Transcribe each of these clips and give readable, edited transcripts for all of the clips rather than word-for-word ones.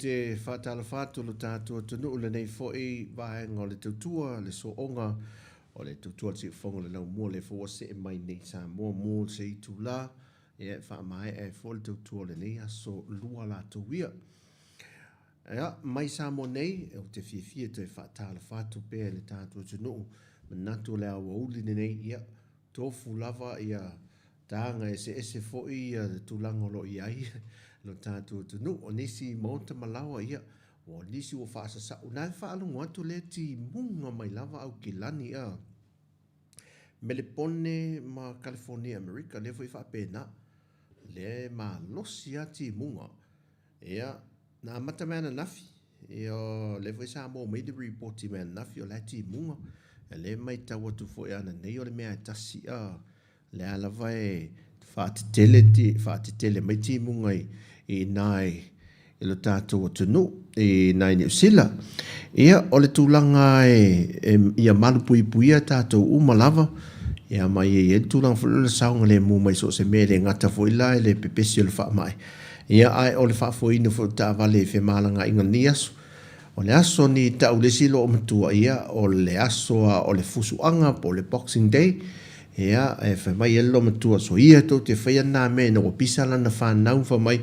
te faatalofa atu lo tatou atunuu i lenei foi vaega o le tautua, le sooga o le tautua a le Siufofoga o le Laumua, lea foi ua see mai nei i Samoa mo se itula e faamaea ai foi le tautua o lenei aso lua latou ia. Ia, mai Samoa nei, ou te fiafia e toe faatalofa atu pea i le tatou atunuu, manatu o le aoauli lenei, ia, tofu lava ia taga eseese foi ia tulaga o lo o i ai lo tatou atunuu. O nisi maota ma laoa, ia, o nisi ua faasasau, na e faalogo atu lea timuga mai lava Aukilani, a. Melepone ma Kalifonia Amerika, lea foi faapena, lea e malosi lava timuga. Ia, na amata mai ananafi, ia, o lea foi sa maua mai le ripoti mai ananafi, o la e timuga. O lea e matau atu foi ananei o le mea e tasi, a, lea lava e faatetele, faatetele mai timuga i ina i i lo tatou atunuu i nai Niu Sila. Ia, o le tulaga e, ia malupuipuia tatou uma lava, ia ma ia i ai le tulaga foi lea o le saogalemu mai so o se mea, e le gata foi la i le pepesi o le faamai, ia ae o le faafoeina foi o taavale i femalagaaiga i lenei aso. O le aso ni tau le isi loomatua, ia, o le aso lava o le fusuaga po o le Boxing Day, ia, e fai mai ai le loomatua, soia tou te faia lena mea ina ua pisa lana fanau ma fai mai,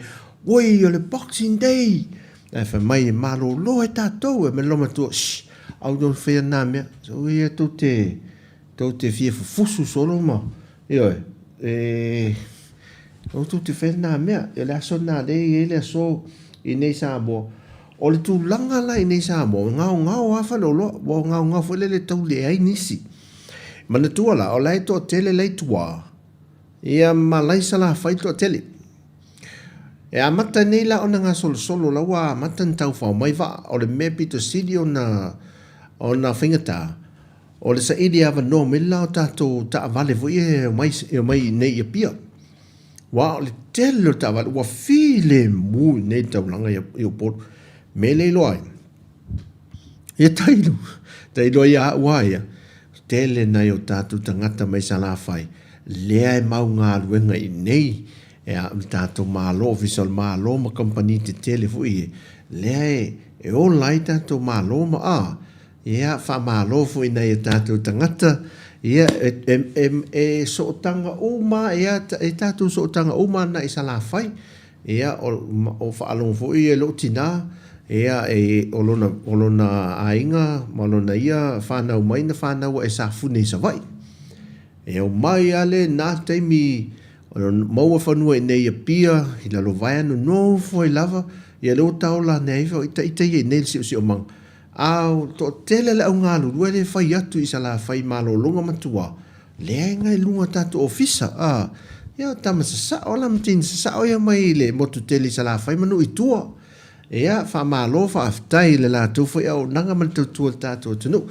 Oi, o le Boxing Day! Ae fai mai, e malolo ai tatou, e fai mai le loomatua, Shh, aua tou te faia lena mea, soia tou te, tou te fia fufusu solo ma, ioe, e, aua tou te faia lena mea. O le aso lena lea e i ai le aso i inei i Samoa. O le tulaga la i inei i Samoa, e gaogao lava faleoloa, ua gaogao foi lele tau leai nisi. Manatua la, o la e toatele la i tua, ia ma la i Salafai le toatele. E amata nei la ona gasolosolo la ua amata ona taufao mai vaa. O le mea pito sili ona ona faigata, o le saili avanoa mai la o tatou taavale foi ia e omai e omai i inei i Apia. Aua o le tele o taavale ua filemu i inei i le taulaga i Upolu. Mea lea e iloa ai, ia tailo, tailo ia au lava ia, tele nai o tatou tagata mai Salafai lea e mau galuega i inei e a le tatou Malo, Ofisa o le Malo ma kamupani tetele foi ia, lea e ola ai tatou Malo ma a, ia, faamalo foi i nai o tatou tagata, ia, e sootaga uma lava, e tatou sootaga uma lava i Salafai. Ia, o faalogo foi lou tina, ia, e, o lona, o lona aiga ma lona ia fanau mai na fanau ae Safune i Savaii. E omai lava lena taimi maua fanua i inei i Apia, i Lalovaea, nonofo ai lava, ia lea ua taola ane ai foi ita ia i inei i le siosiomaga. A o le toatele o le au galulue lea e fai atu i Salafai i malologa ma tua, lea e agai i luga o tatou ofisa, a, ia o tama sasao la ma teine sasao ia mai le motu tele i Salafai ma nuu i tua. Ia, faamalo faafetai i le latou foi auaunaga ma le tautua i le tatou atunuu.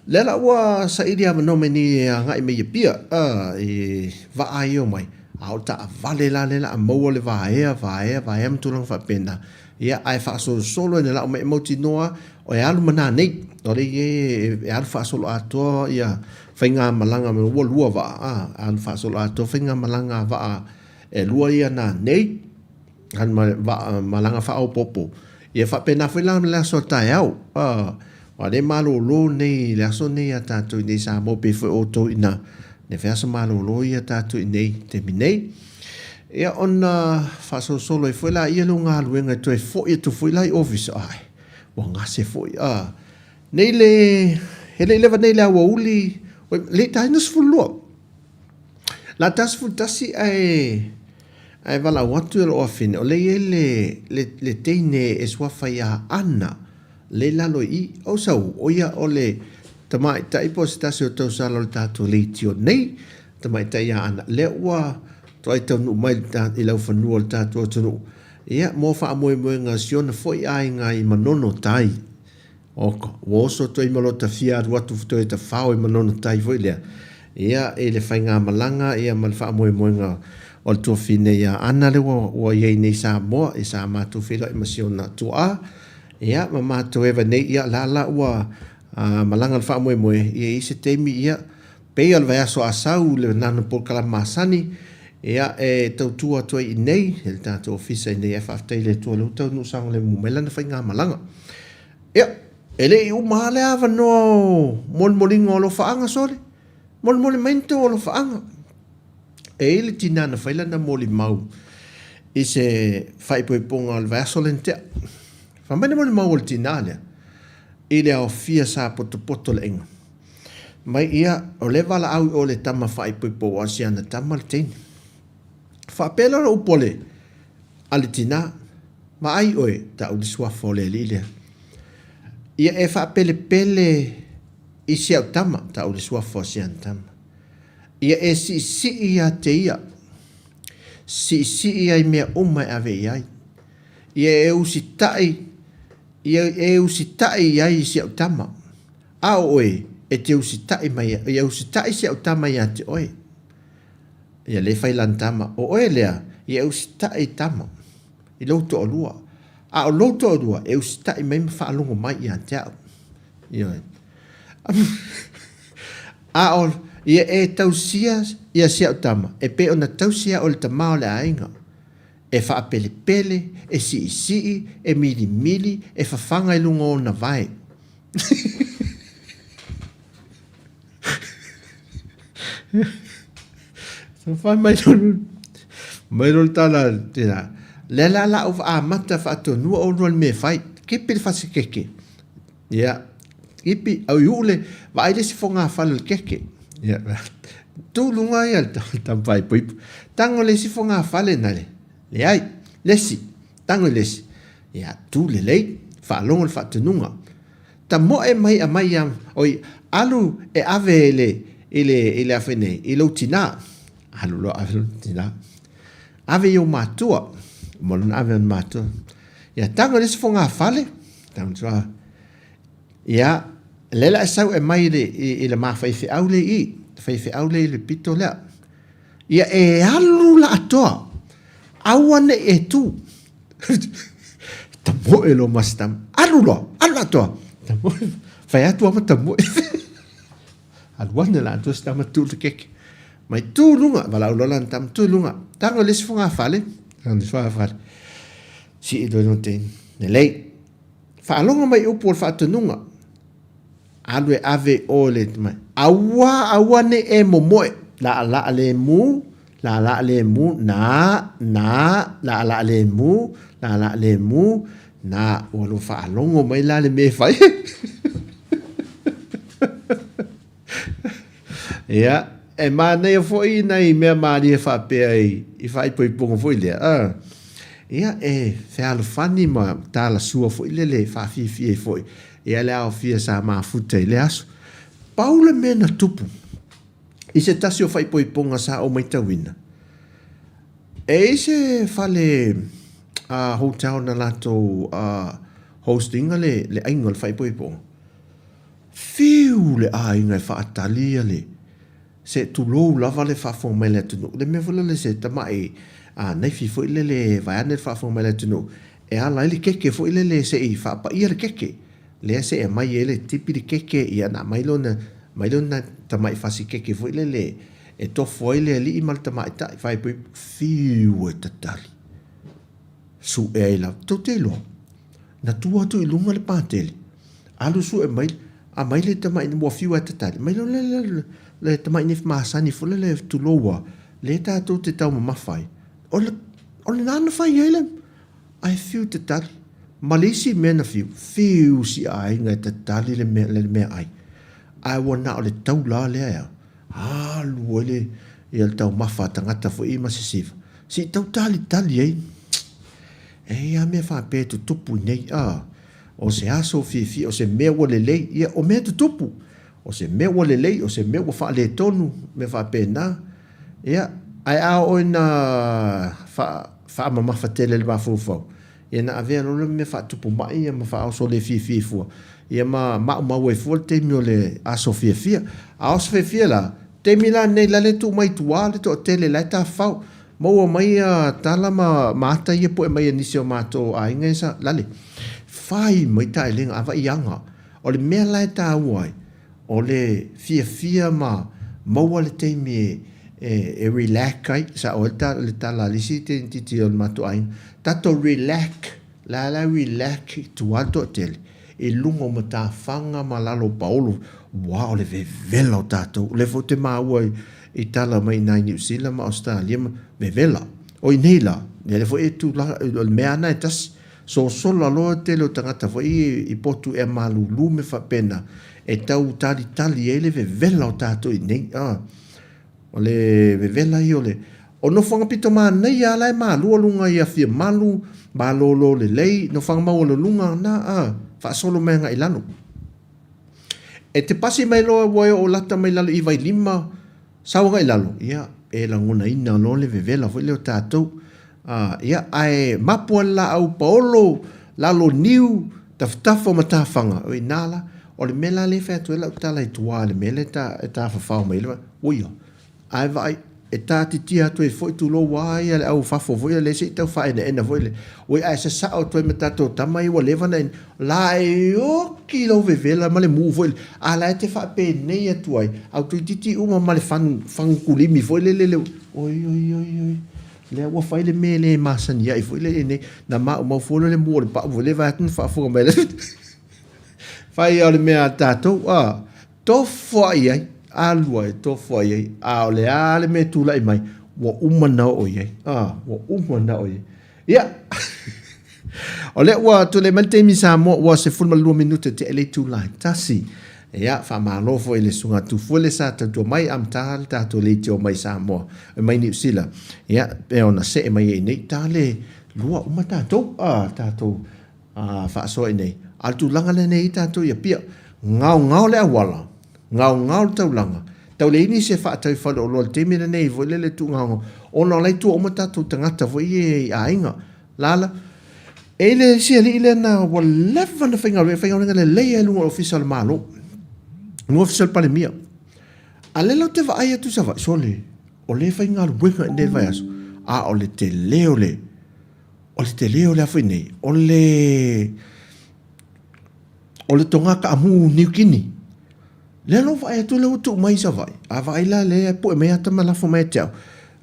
Lea la ua saili avanoa mai nei e agai mai i Apia, a, e vaa ai e omai, a o le taavale la lea o le a maua le vaea, vaea, vaea ma tulaga faapena. Ia, ae faasolosolo ina lau mai e mautinoa o e alu ma nanei. O lea e alu faasoloatoa ia faigamalaga ua lua vaa, a, alu faasoloatoa faigamalaga a vaa e lua ia nanei, alu ma vaa malaga faaopoopo. Ia faapena foi la le aso a taeao. A, aua o lea e malolo nei le aso nei a tatou i inei i Samoa pei foi o outou i ina, le fai aso malolo ia tatou i inei i le taimi nei. Ia ona faasolosolo ai foi laia lou galuega e toe foi atu foi la i ofisa, ai, ua gase foi. A, nei le, e le i leva nei le aoauli, oi, le i taina 12. La ta 11 ae, ae valaau atu e lou afine, o lea e i ai le, le, le teine e suafa ia Ana, lea i lalo i i, ou sau, o ia o le tamaitai po o se tasi o tausala o le tatou leitio nei, tamaitai ia Ana, lea ua toai taunuu mai i laufanua o le tatou atunuu, ia, mo faamoemoega o si ona foi aiga i Manono Tai. Oka, ua oso atu ai ma lota fia alu atu toe tafao i Manono Tai foi lea, ia, i le faigamalaga, ia, ma le faamoemoega o le tuafine ia Ana lea ua, ua i ai nei i Samoa, ia sa matou feiloai ma si ona tuaa, ia, ma matou eva nei, ia, la la ua malaga le faamoemoe, ia, i se taimi, ia, Pei o le vaiaso a sau le nano polokalame masani, Ia, e tautua atu ai i inei, i le tatou ofisa i inei, ae faafetai i le Atua o lea ua taunuu saogalemu mai lana faigamalaga. Ia, e le i uma lava le avanoa o molimoliga o alofaaga, sole, molimoli mai ni tou alofaaga. E i ai le tina na fai lana molimau i se faaipoipoga o le vaiaso lea na tea. Fai mai le molimau a le tina lea, i le aofia sa potopoto le aiga. Mai ia, o lea e valaau i o le tama faaipoipo aua o si ana tama le teine. Faapea lea o le upu a le, a le tina, Vaai oe, tau le suafa o le alii lea. Ia e faapelepele i si au tama, tau le suafa o si ana tama. Ia e siisii ia te ia, siisii ai mea uma e ave i ai. Ia e usitai, ia e usitai i ai i si au tama. A o oe, e te usitai mai, ia usitai si au tama ia te oe. Ia le fai lana tama, o oe lea, ia e usitai i tama, i lou toalua. A o lou toalua, e usitai mai ma faalogo mai ia te au. Ioe. A o, ia e tausia ia si au tama, e pei ona tausi au e le tama o le aiga. E faapelepele, e siisii, e milimili, e fafaga i luga o ona vae. Fai mai mai lo tala tela. Le la la u amata faatonua olua le mea fai. Kepi le fasikeke. Ia, ipi, au i ule, vaai le isi fogafale o le keke. Ia, tu luga ia le tama ipuipu. Tago le isi fogafale na le, leai, le isi, tago i le isi. Ia, tu lelei, faalogo le faatonuga. Tamoe mai aumai ia, oi, alu e ave i le, i le, i le a fai nei, i lou tinā. Alu loa ave lou tinā. Ave i ou matua. Uma loa ona ave i ona matua. Ia, tago i le isi fogafale, tago i le isi fogafale. Ia, lea la e sau e mai i le, i, i le ma faifeau lea i i, faifeau lea i le pito lea. Ia, e alu la atoa, aua ne i e tu. Tamoe loa ma si tama. Alu loa, alu la atoa. Tamoe, fai atu ama tamoe. Alu ane la atoa si tama tu le keke. Mai tu luga, valaau loa lana tama, tu luga. Tago le isi fogafale, tago le isi fogafale. Sii loa lona teine. Lelei. Faalogo mai upu o le faatonuga. Alu e ave i o le mai. Aua, aua ne e momoe. Laalaa le mu, laalaa le mu, na, na, laalaa le mu, laalaa le mu, na. Ua lua faalogo mai la le mea e fai. Ia, e manaia foi nai mea malie faapea i, i faaipoipoga foi lea. Ah. Ia, e fealofani ma talasua foi lele e faafiafia ai foi. Ia, le aofia sa mafuta i lea aso. Pau le mea na tupu i se tasi o faaipoipoga sa ou matauina, e i ai se fale uh, hotel na latou uh, host ina le, le aiga o le faaipoipoga. Fiu le aiga e faatali ia le, se tulou lava le faafofoga mai a le atunuu. Le mea foi lele se tamai naifi foi lele vaeane le faafofoga mai a le atunuu e ala ai le keke foi lele se i faapaia le keke. Lea se i aumai ai le tipi le keke ia ona aumai lea ona aumai lea ona tamai fasi keke foi lele e tofo ai le alii ma le tamaitai faaipoipo. Fiu e tatali. Sue ai lava. Tou te iloa, na tua atu i luga le patele, alu sue mai, aumai le tamai, ua fiu lava e tatali, aumai loa le, le, le tamai nifi masani foi lele, tulou lava, lea tatou te taumamafa ai. O le, o lena na fai ai le, ae fiu tatali. Ma le isi mea na fiu, fiu si aiga e tatali le mea, le meaai. Ae ua na o le taula lea e a. Alu ai le, ia le taumafa a tagata foi ma se siva. Se i tau talitali ai. E i ai lava mea faapea e tutupu i nei, a, o se aso fiafia, o se mea ua lelei, ia, o mea e tutupu. O se mea ua lelei, o se mea ua faaletonu, mea faapena. Ia, ae a oo ina faa, faamamafa tele le mafaufau, Ia na avea loa le mea faatupu mai ia ma faaoso le fiafia ai fua, ia ma maumau ai fua le taimi o le aso fiafia. A o aso fiafia la, taimi la nei la le tuu mai tua le toatele la e tafafao. Maua mai ia tala ma ma ata ia poe mai e nisi o matou aiga ia sa lale. Fai mai taelega a vai aga. O le mea la e taua ai, o le fiafia ma maua le taimi e. e relax ai, sao ai le tala a le isi teineitiiti o le matou aiga, tatou relax, la la relax i tua le toatele, i luga o matafaga ma lalo o paolo, ua o le vevela o tatou. O lea foi ou te maua i tala mai i nai Niu Sila ma Ausetalia ma, vevela. O i nei la, ia lea foi e tulaga, o le mea lava lena e tasi. Sosola loa le tele o tagata foi i potu ea malulu ma mea faapena, e tau talitali ai le vevela o tatou i inei. O le vevela ia o le... O nofoaga pito manaia lava la e malua luga i Afiamalu, malolo lelei, nofoaga maualuluga na a, faasolo mai agai i lalo. E te pasi mai loa ua e oo lata mai lalo i Vailima, sau agai i lalo, ia, e lagonaina loa le vevela foi lea o tatou. A, ia, ae mapu lava le laau paolo, lalo niu, tafatafa o matafaga, o i ina la. O le mea la lea e fai atu ai lau tala i tua i le mea lea e tafafao mai ai le vaa, uia, ae vaai, e tātitia atu ai foi, tulou lava ia le au fafo foi lea se i tau faaenaena foi lea, oi ae sasao atu ai ma tatou tama ia ua leva ona la e oki lou vevela ma le mu foi lea, a la e te faapenei atu ai, a ua toeitiiti uma ma le fagu, fagu kulimi foi lele, le, oi, oi, oi, oi. Lea ua fai le mea e le masani ai foi lele nei. Na maumau fua loa le mu o le pau foi lea vae atu na faafofoga mai le fai o le mea a tatou a tofo ai ai alu ai tofo ai ai a o le a le mea e tulai mai ua uma na oo i ai a ua uma na oo i ai ia O lea ua tulai mai le taimi Samoa ua 12 minute tea i le itula e tasi. Ia, faamalo foi i le Susuga Tufuele sa tautua mai amata le tatou leitio mai Samoa, mai Niu Sila. Ia, pe ona see mai ai nei, ta le lua uma tatou, a, tatou a, faasoa i nei. A o le tulaga lea nei tatou i Apia, gaogao le auala, gaogao le taulaga, tau leai nisi e faatau i faleoloa i le taimi lenei foi lele tuugaogao, ona o la e tua uma tatou tagata foi ia i aiga. Lala, E i le isi alii lea na ua leva na faigaluega, faigaluega lelei lava i luga o le ofisa o le Malo, luga ofisa o le Palemia. A lea la ou te vaai atu i Savaii, sole, o lea e faigaluega i inei i le vaiaso, a o le tele o le, o le tele o le a foi nei, o le, o le toga taamu Niu Kini. Lea la ua vaai atu lea ua tuu mai i Savaii, a vaai la lea e pue mai ata ma lafo mai ia te au,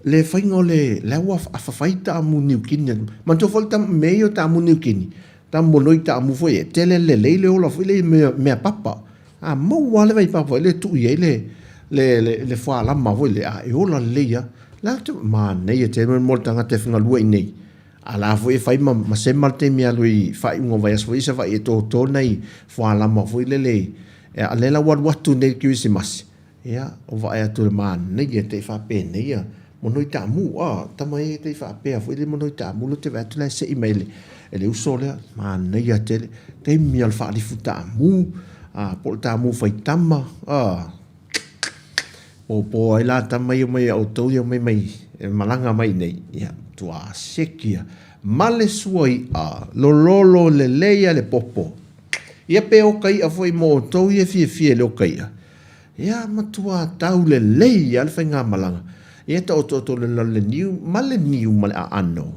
le faiga o le, la ua afafai taamu Niu Kini. Manatua foi le mea ia o taamu Niu Kini, taamu monoi taamu foi ia, e tele lelei le ola foi lea i mea, mea papa. A maua lava le vaipapa foi lea e tuu i ai le, le, le, le fualama foi lea, a e ola lelei lava. La te, manaia tele mo le tagata e faigaluega i inei. A la foi e fai ma, ma sema le taimi e alu i faaiuga o vaiaso foi i Savaii e toto nai fualama foi lele i, a lea la ua alu atu nei le Kerisimasi, ia, ua vaai atu i le manaia te i faapenei ia monoi taamu, a, tama ia te i faapea foi le monoi taamu lea ou te vaai atu la e sei mai e le uso lea, manaia tele, taimi o le faalifu taamu, a, po o le taamu faitama, a. Popo ai la tama ia mai a outou ia omai mai e malaga mai nei, ia matua seki ia. Ma le sua i'a, lololo lelei a le popo. Ia pe oka i'a foi mo outou ia e fiafia i le oka i'a. Ia matua tau lelei a le faigamalaga. Ia taotooto le lalo le niu ma le niu ma le aano.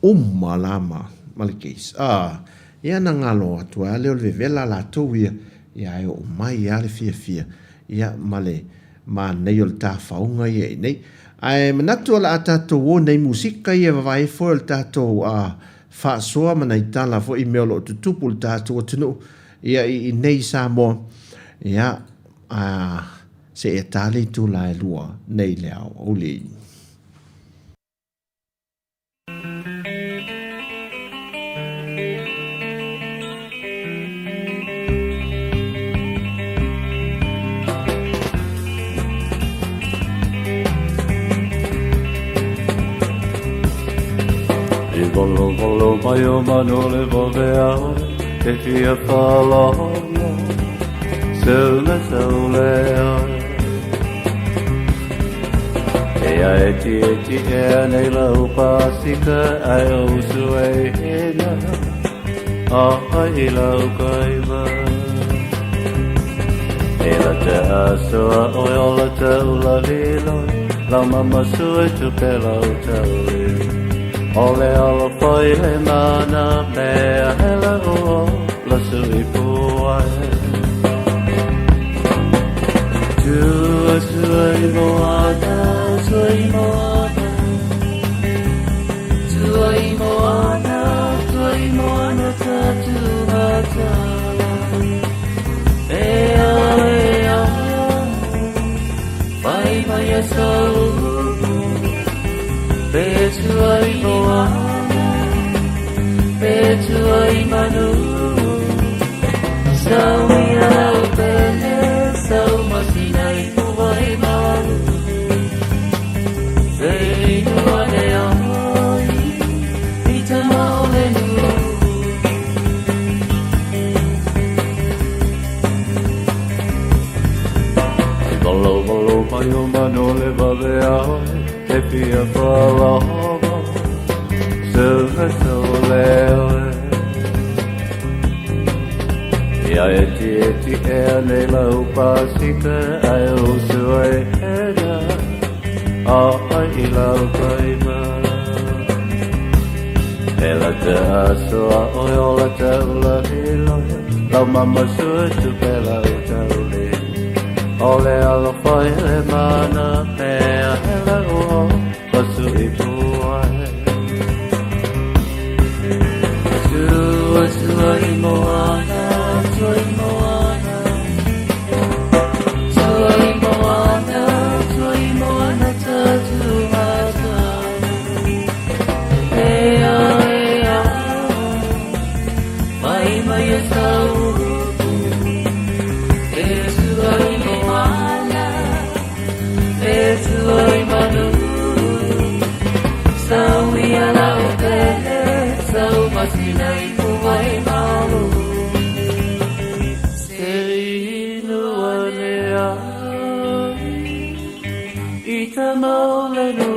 Uma la ma, ma le case. Ah, ia na galo atu ai lea o le vevela latou ia, ia ae oo mai a le fiafia. Ia, ma le manaia o le tafaoga ia i nei. Ae manatu o le a tatou o nei musika ia e vavae ifo o le tatou a faasoa ma nai tala foi i mea o lo o tutupu i le tatou atunuu ia i inei i Samoa. Ia, a seia ta le itula e 2 nei le aoauli. I volovolo mai o manu le vove ao e fia whalolo Se me sau le ai E a e ti e ti e a nei lau pasika ai o usu e hena a ai i lau kaiva E la te asoa oi o la te ula lilo lau mama sui tu pe lau tauli O le alo foi le mana mea hele o la sui puai Tua sui moana a sau Pe tua i moana Pe tua i manu Sau i au pele Sau masina i puai malu Se inu ane ai I te maole nu Valo valo mai o mano le vave ai Te fia whalava Se so le oe Ia e ti e ti e ane lau pasika Ai o sua e hera A ai i lau paima E la te asoa oi o la te ula hilo Lau mama sua tu pe lau tauli O le alofa i le mana mea hele o Pasu i puai Tua tua i moana Tua i moana Tua i moana Tua i moana Ta tua tua Ea ea Mai mai e sau E tua i moana E tua i manu Sau i ala o pele Sau masina i puai malu Se inu ane ai I te maole nu.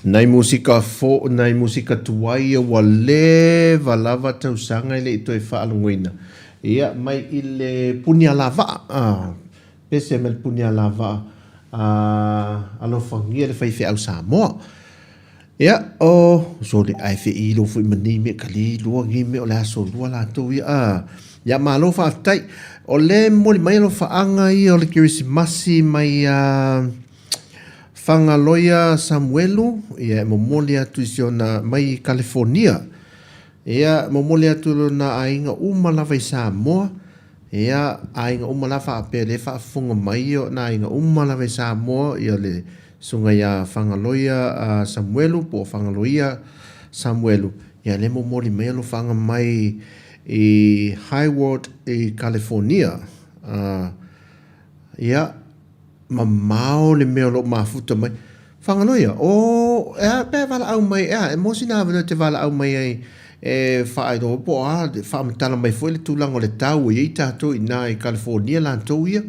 Nai musika fo, nai musika tuai ia ua leva lava tausaga e le i toe faalogoina. Ia, mai i le puni alavaa, a, pese mai le puni alavaa, a, alofagia le faifeau Samoa. Ia, o, sole, ae feilo foi ma nei mea, ka le iloa nei mea o le aso lua latou ia, a. Ia, malo faafetai. O le momoli mai alofaaga ia o le Kerisimasi mai a Fagaloia Samuelu, ia e momoli atu i si ona, mai Kalifonia. Ia, momoli atu i lona aiga uma lava i Samoa. Ia, aiga uma la faapea lea e faafofoga mai ia ona aiga uma lava i Samoa, ia le Susuga ia Fagaloia Samuelu po o Fagaloia Samuelu, ia lea e momoli mai alofaga mai i Hayward i Kalifonia. Ia, mamao le mea o lo o mafuta mai. Fagaloia, o, e a pe a valaau mai, e a, e maua sina avanoa e te valaau mai ai e faailoa po o a, faamatala mai foi le tulaga o le tau e i ai tatou i ina i Kalifonia latou ia.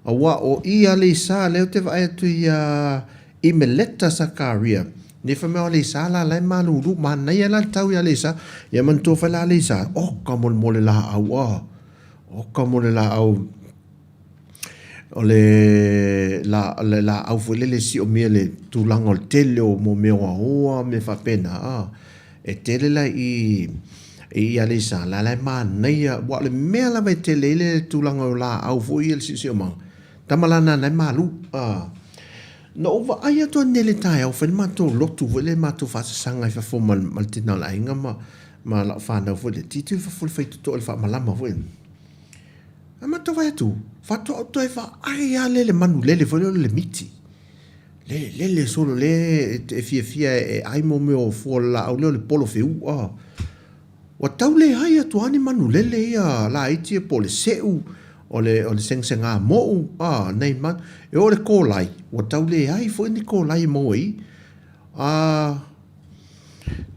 Aua o i Aleisa lea ou te vaai atu ia Imeleta Sakaria, nei fai mai o Aleisa la la e malulu, manaia la le tau i Aleisa. Ia manatua foi la Aleisa, oka molemole laau ah, oka mo le laau o le la, le laau foi lele e siomia le tulaga o le tele o mo mea oaoa mea faapena ah. E tele la i i Aleisa la la e manaia, aua o le mea lava e tele ai le tulaga o laau foi ia le siosiomaga, tama la nana e malu. A. Na ou vaai atu anei i le taeao, fai le matou lotu foi lea, matou faasasaga i fafo ma le tina o le aiga ma ma lau fanau foi lea, tilotilo i fafo i le faitotoa i le faamalama foi lea. Ae matou vaai atu, faatoa ou toe vaai lava lea i le manu lele foi lea o le miti. Le lele solo le e fiafia e ai mo mea o fua o le laau lea o le polo feu a. Ua tau le ai atu a ni manu lele ia laiti ia po o le seu, o le o le segasega mou a nei manu. E oo i le kolai, ua tau le ai foi ni kolai e maua i i. A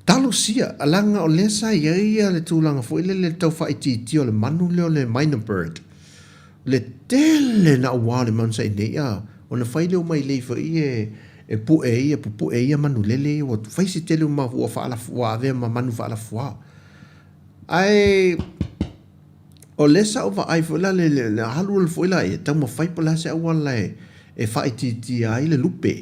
talosia, leaga o lea sa i ai ia le tulaga foi lele le tau faaitiitia o le manu lea o le mynah bird. Le tele naʻauao o le manu sa i nei a, ona fai lea o mailei foi e e puʻe ai ia pupuʻe ai ia manu lele ia ua fai se tele o mau ua faalafu ua avea ma manu faalafuā. Ae o lea sa ou vaai foi la le le alualu foi la ia taumafai po o le a se auala e e faaitiitia ai le lupe.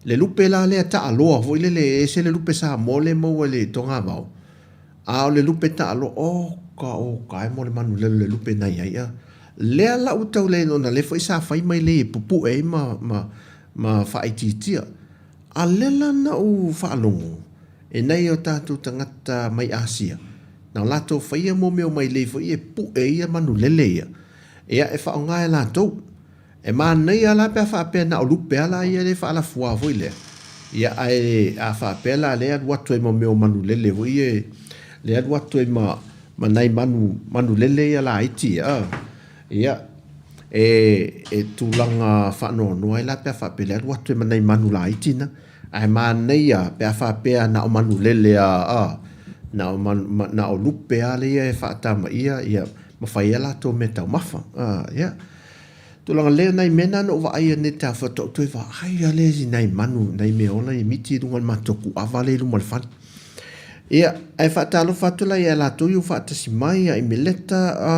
Le lupe la lea taaloa foi lele e ese le lupe Samoa lea e maua i le togavao. A o le lupe taalo, oka, oka e mo le manu lele le lupe na iai a. Lea la ua tau leai ona lea foi sa fai mai lei e pupue ai ma, ma, ma faaitiitia. A lea la na ou faalogo, e nai o tatou tagata mai Asia, na o latou faia mo mea o mailei foi e pue ai ia manu lele ia, ia e faaaoga e latou. E manaia la pe a faapea na o lupe a la ia le faalafuā foi lea, ia ae a faapea la lea alu atu ai ma mea o manu lele foi ia, lea alu atu ai ma ma nai manu manu lele ia laiti ia, ia e e tulaga faanoanoa ai la pe a faapea le alu atu ai ma nai manu laiti na. Ae manaia pe a faapea na o manu lele a a na o manu na o lupe a lea e faatamaia ia ma fai ai latou mea taumafa a ia. Tulaga lea nai mea na na ou vaaia nei te awha toʻu toe vaai a lea i nai manu nai mea ola i miti i luga o le matou kuava lea i luma o le fale. Ia, ae faatalofa atu la ia latou i o faatasi mai ia i Meleta a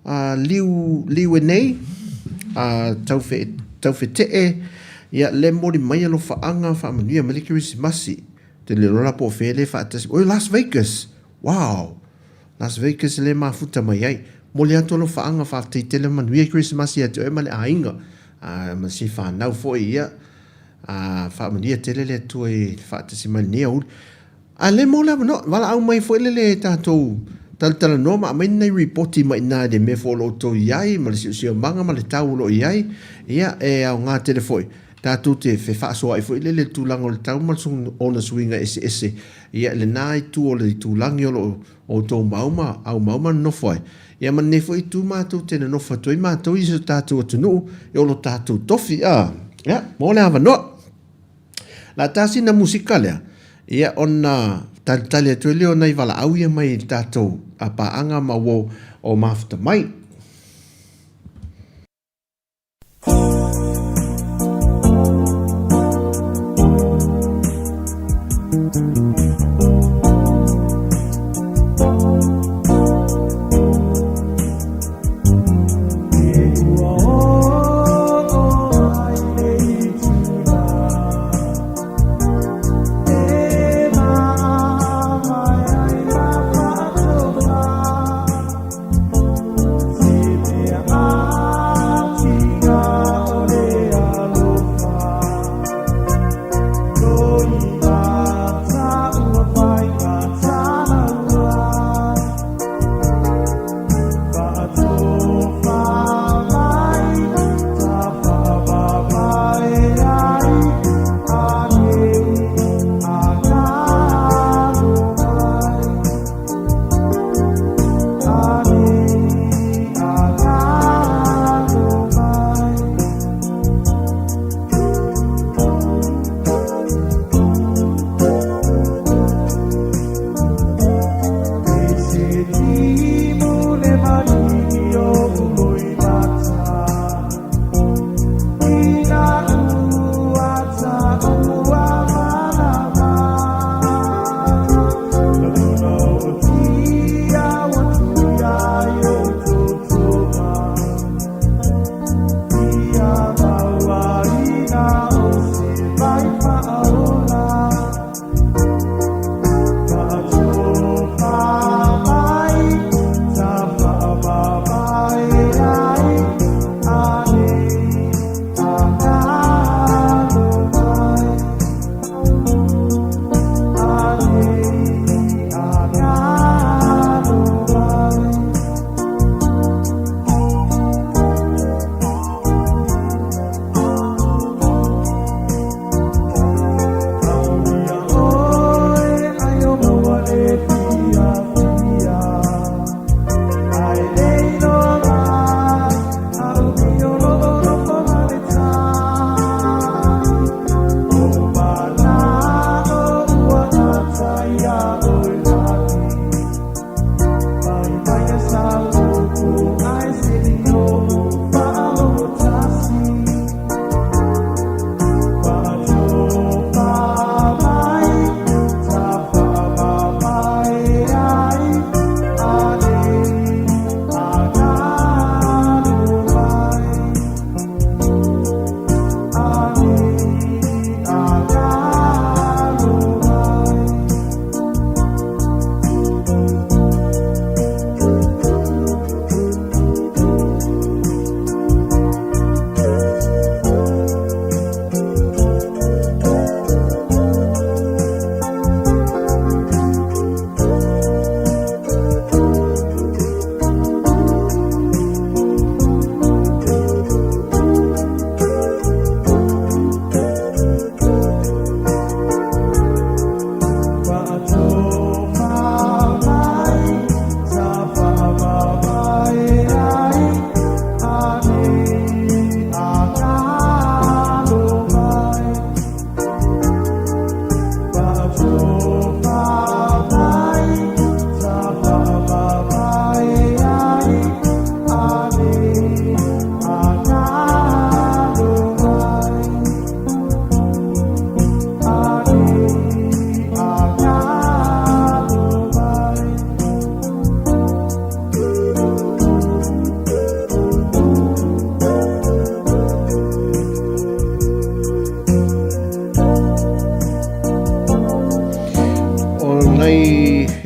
a Liu Liu e nei a taufe taufetee ia le moli mai alofaaga faamanuia mai le Kerisimasi. Te le iloa la po o fea le faatasi. Oi Las Vegas. Wow! Las Vegas lea e mafuta mai ai. Momoli atu alofaaga faafetai tele manuia Kerisimasi ia te oe ma le aiga ma si fanau foi ia faamanuia tele le Atua i le faatasi mai i lenei aoauli. A le mo le avanoa, valaau mai foi lele tatou talatalanoa ma aumai ni nai ripoti mai ina i le mea foi o lo o outou i ai ma le siosiomaga ma le tau o lo o i ai. Ia, e aoga tele foi tatou te fefaasoaai foi lele i le tulaga o le tau ma ona suiga eseese ia i lena itu o le itulagi o lo o outou mau ma aumau ma nonofo ai. Ia ma lenei foi itu matou te nonofo atu ai matou i si o tatou atunuu i o lo tatou tofi. A, ia, mo le avanoa. La ta sina musika lea, ia ona talitali atu ai lea o nai valaau ia mai i le tatou paaga ma ua o mafuta mai.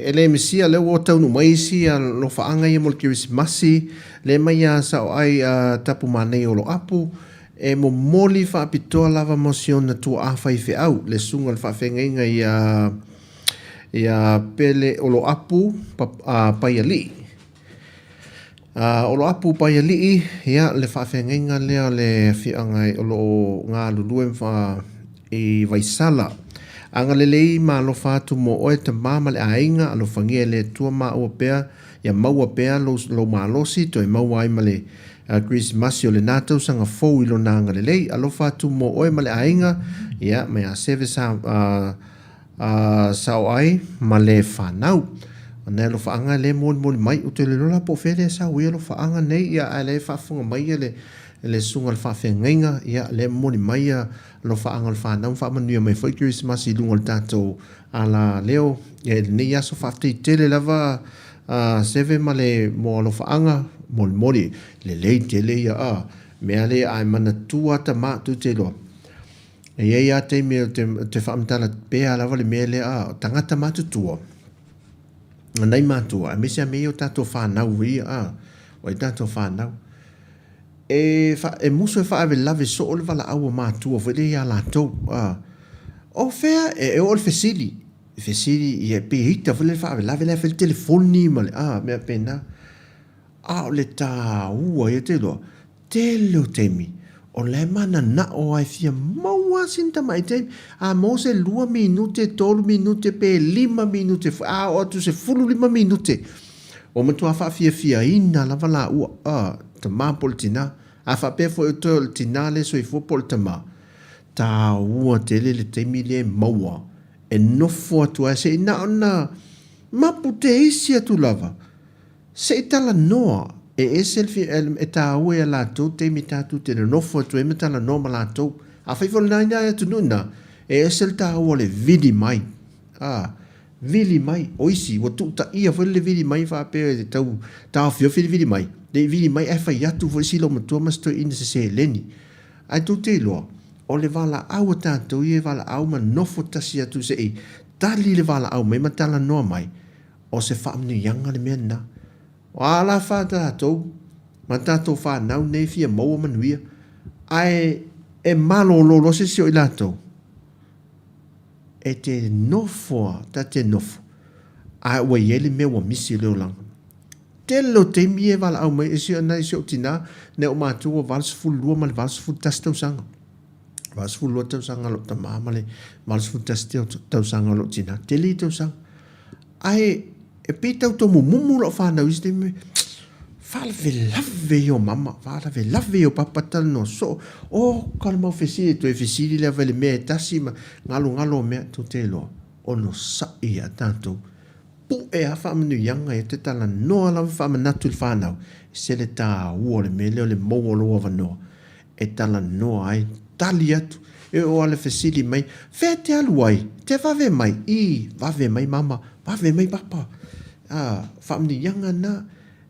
e le misia lea ua taunuu mai isi alofaaga ia mo le Kerisimasi, lea mai ia Saoai a Tapu Manaia o Loapu, e momoli faapitoa lava mo si ona tuaa faifeau, le susuga i le faafeagaiga ia ia Pele Oloapu Paialii. Oloapu Paialii, ia, le faafeagaiga lea o le afioaga o lo o galulue i Vaisala. Agalelei ma alofa atu mo oe tama ma le aiga, alofagia e le Atua maua pea, ia maua pea lou, lou malosi, toe maua ai ma le Kerisimasi o lena tausaga fou i lona agalelei. Alofa atu mo oe ma le aiga, ia, ma ia Seve sa, A sao ai ma le fanau. O nai alofaaga lea e molimoli mai, ou te le iloa la po o fea lea e sau ai alofaaga nei, ia ae lea e faafofoga mai ia le le susuga i le faafeagaiga, ia lea e momoli mai ia alofaaga o le fanau ma faamanuia mai foi Kerisimasi i luga o le tatou alaleo ia i lenei aso. Faafetai tele lava a Seve ma le mo alofaaga molimoli lelei tele ia a mea lea ae manatua tama tou te iloa. E i ai lava taimi ou te, ou te faamatala pea lava le mea lea, a, o tagata matutua, nai matua, aemaise lava mea ia o tatou fanau ia, a, ua i ai tatou fanau. E, fa, e musu e faalavelave soo le valaau a matua foi lea ia latou, a. O fea, e, e oo i le fesili, fesili, ia pe ita foi lea le faalavelave la e fai le telefoni ma le, a, mea faapena. A o le taua ia te iloa, tele o taimi, o la e mananao lava e fia maua lava sina tamai taimi. A maua se lua minute, tolu minute pe lima minute foi, a oo atu i le 15 minute, ua matua faafiafiaina lava laua, a, tama po o le tina. A faapea foi o toe o le tina lea e soifua po o le tama, taua tele le taimi lea e maua e nofo atu ai se i na ona mapu teisi atu lava. Se i talanoa, e ese le e taua ia latou taimi tatou te nonofo atu ai ma talanoa ma latou. Afai foi o lena ina atunuu ina, e ese le taua o le vili mai. A, vili mai. O isi, ua tuutaia foi le vili mai faapea e tau taofiofi le vili mai. Le i vili mai ae fai atu foi si loomatua ma si toeaina i se seleni. Ae tou te iloa, o le valaau a tatou ia e valaau ma nofo tasi atu se i tali le valaau mai ma talanoa mai, O se faamanuiaga le mea lena. O a la fa tatou ma tatou fanau nei fia maua manuia, ae e malolo loa se isi o i latou, e te nofo a, ta te nofo, ae ua i ai le mea ua misi i le olaga. Tele o taimi ia e valaau mai e si, nai si ou tina, nai ou matua ua 82 ma le 81 tausaga. 82 tausaga o lou tama ma le 81 tausaga o lou tina. Tele ia tausaga. Ae e pei tau tomumumu lau fanau i isi taimi, faalavelave ia o mama, faalavelave ia o papa talanoa soo. Oh, ka le mau fesili, e toe fesili lava i le mea e tasi ma galogalo o mea, tou te iloa, onosai ia tatou. Pue lava faamanuiaga ia te talanoa lava faamanatu i le fanau, e se le taua o le mea lea o le maua o lou avanoa e talanoa ai, tali atu. E oo lava i le fesili mai, Fea e te alu ai? Te vave mai? Ī, vave mai mama, vave mai papa. Ā, faamanuiaga na.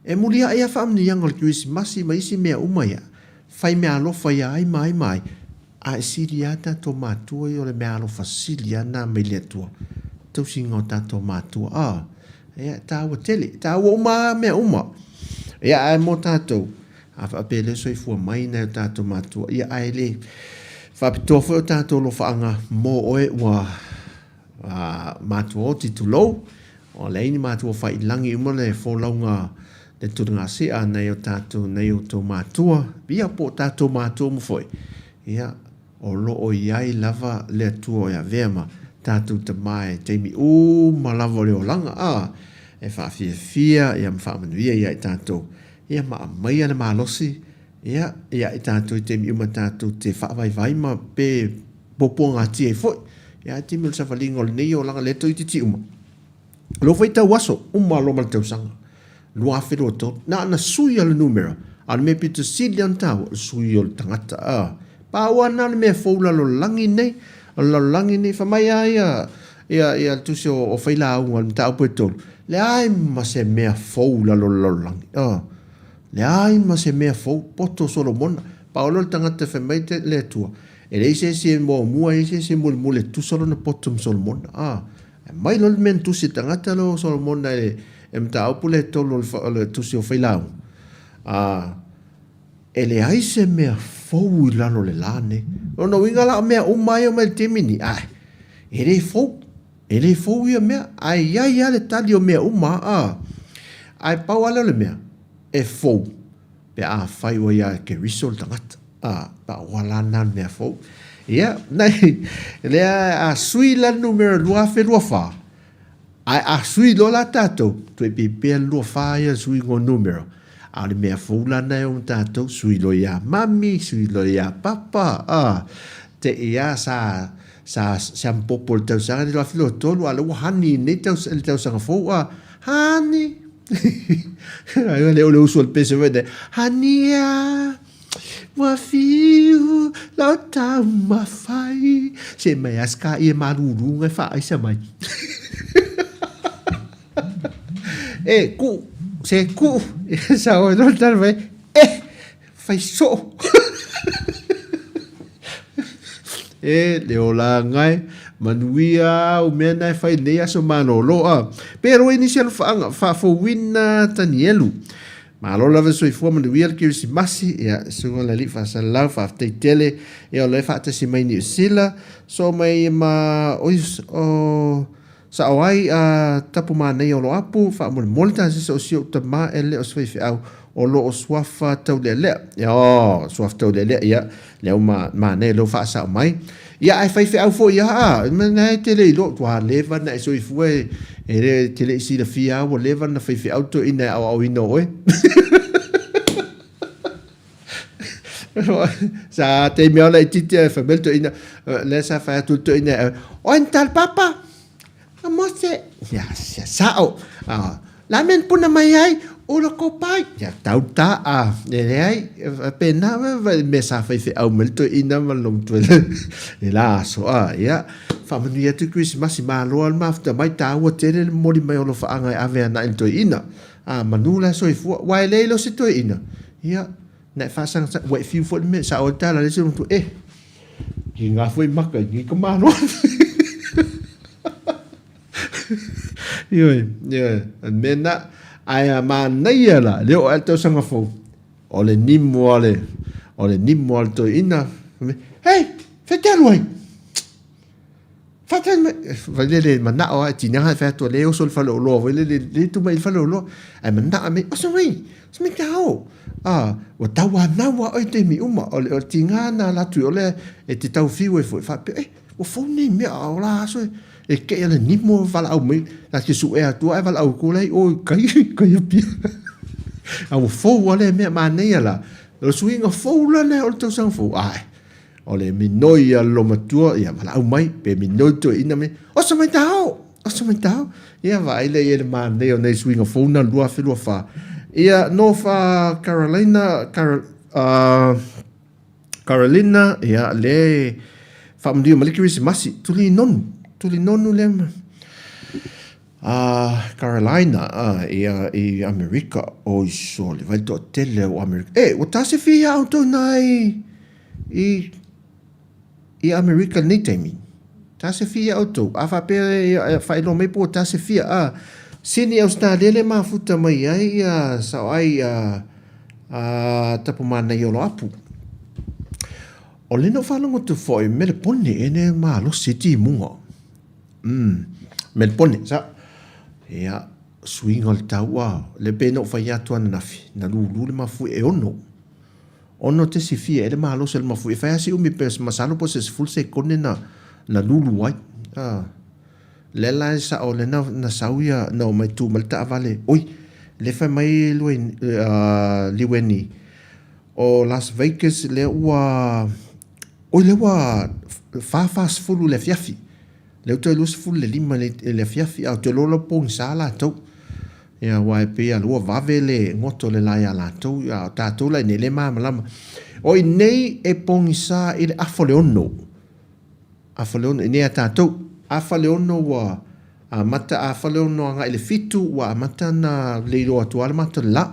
E muliaʻi lava faamanuiaga o le Kerisimasi ma isi mea uma ia, fai meaalofa ia ai ma ai ma ai, a e sili lava tatou matua ia o le meaalofa sili lava na mai le Atua, tausiga o tatou matua. Ā, ia, e taua tele, e taua uma lava mea uma. Ia, ae mo tatou, A faapea lea soifua mai nai o tatou matua, ia ae le faapitoa foi o tatou alofaaga mo oe ua matua oti, tulou, ua leai ni matua faiilagi uma le folauga le tuligasia a nai o tatou, nai outou matua, ia po o tatou matua uma foi, ia, o lo o i ai lava le Atua e avea ma tatou tama i taimi uma lava o le olaga, a, e faafiafia ia ma faamanuia ia i tatou. Ia ma aumaia le malosi ia ia i tatou i taimi uma tatou te faavaivai ma pe puapuagatia ai foi. Ia ae taimi o le savaliga o lenei olaga lea toeitiiti uma. Lou faitau aso, uma loa ma le tausaga 2023, na ona sui lava o le numera, a o le mea pito sili lava ona taua, o le sui o le tagata. A, pau lava lena o le mea fou i le lalolagi nei, o le lalolagi nei, fai mai lava ia, ia, ia le tusi o, o Failauga o le mataupu e tolu, leai ma se mea fou i lalo o le lalolagi. A, leai ma se mea fou, poto o Solomona. Pau lea o le tagata e fai mai le Atua, e leai se isi e muamua, e leai se isi e mulimuli e tutusa lona poto ma Solomona. A. Aumai loa le mea na tusi e le tagata lea o Solomona i le mataupu lea e tolu o le tusi o Failauga, a, e leai se mea fou i lalo o le la nei. O lona uiga la o mea uma ia e omai i le taimi lenei, ae, e le fou. E le fou ia mea, ae i ai lava le tali o mea uma, a. Ae pau lava lea o le mea, e fou pe afai ua ia Keriso le tagata. A, pau lava la lena o le mea fou. Ia, nai, lea a sui la le numera 2024, ae a sui loa la tatou, toe pipea le 24 ia le suiga o numera, a o le mea fou la lena e o ma tatou, sui loa ia mami, sui loa ia papa, a, te i a sa, sa siamupopo i le tausaga lenei 2023, a o lea ua honey i lenei tausaga, i le tausaga fou, a, honey. Ai le o le uso o le pese foi nei, honey a, ua fiu lau taumafai, se mai a se ka ie malulu ngai faaisa mai. E, ku, se ku, sa oi loa le tala mai, e, fai soo. E, le olaga e, manuia au mea na e fai nei aso malolo a. Pe roa i nisi alofaaga, faafouina Tanielu. Malo lava le soifua manuia le Kerisimasi, ia, susuga le Alii Faasalalau, faafetai tele, ia o lo e faatasi mai Niu Sila, so mai ma, oi, o, Sao ai a tapu manaia o Loapu, faamolemole tasisa o si ou tama e le o se faifeau o lo o suafa taulealea. Io, suafa taulealea, ia, lea ua manaia lea ua faasao mai. Ia, ae faifeau foi ia, a, na e te le iloa, ua leva na e soifua e, e le, te le i silafia a ua leva na faifeau toeaina e aoaoina o oe. Sa taimi ao laitiiti ae fai mai le toeaina, lea sa fai atu le toeaina e oi ni tala papa, a mose, ia, ia sao, a, la mea ni puna mai ai, ula kopai, ia tau ta, a, e leai, e pēnā, mea sa fai feau mai le toeaina ma le lomatua i la aso, a, ia, faamanuia atu i Kerisimasi, malo lava le mafuta mai, taua tele le momoli mai o alofaaga e ave ana i le toeaina. A, manu la e soifua, ua e leai loa se toeaina, ia, na e faasagasaga, ua e fiu foi le mea, sao ai le tala a le isi matua, e, ki ngā foi maka i ka malo. Ioe, ioe, o le mea na, ae a manaia la, le oo ae le tausaga fou, o le nimu a le, o le nimu a le toeaina, hei, fea te alu ai? Faatali mai, fai lele manao lava e tiga e fai atu o lea e oso i le faleoloa foi lele, lea e tu mai i le faleoloa. Ae manao mai, oso mai, oso mai ta ao. Ah, ua tauanau lava oe i taimi uma. O le, o le tiga na ala atu i o lea e te tau fiu ai foi, faapea, eh, ua fou nei mea, a o la aso e, e kei a le nimo e valaau mai, ta te suea atu ae valaau atu la i o i kai, kai Apia. A ua fou lava lea mea, manaia la. O le suiga fou la lea o le tausaga fou, ae, O le minoi a le lomatua, ia valaau mai, pe minoi toeaina mai, oso mai taao, oso mai taao. Ia vaai lea i ai le manaia o nei suiga fou na 2024. Ia, North Carolina, Car, Carolina, ia, le faamanuia mai le Kerisimasi, tuli nonu, tuli nonu lea ma, Carolina, ia, i Amerika, oi sole, vai le toatele o Amerika. E, ua tasi fia outou na i, i, i Amerika i lenei taimi. Tasi fia outou. A faapea e faailoa mai po ua tasi fia, a, Sini Ausetalia le mafuta mai ai ia sao ai a, a Tapumanaia o Loapu. O le na ou faalogo atu foi, Melepone e ne malosi e timuga. Umm, Melepone, sa. Ia, suiga o le tau, a, le pei na ou fai atu ananafi, na lulu le mafuie e ono. Ono te sifia e le malosi o le mafuie. E fai lava si umi pe masalo po o se sefulu sekone na, na lulu ai. A, lea la e sao lea na, na sau ia, na omai tu mai le taavale, oi, lea fai mai Lueni, uh, Liweni, o Las Vegas lea ua, Oi lea ua fa 40 i le afiafi. Lea ua toe 25 i le afiafi, a ou te iloa la ua pogisa latou. Ia aua e pei lava ua vave le goto o le la ia latou, a o tatou la i inei e le malamalama. O i inei e pogisa i le afa o le ono. Afa o le ono, i inei ia tatou. Afa le ono ua amata, afa le ono agai i le fitu ua amata ona leiloa atu lava le mata o le la.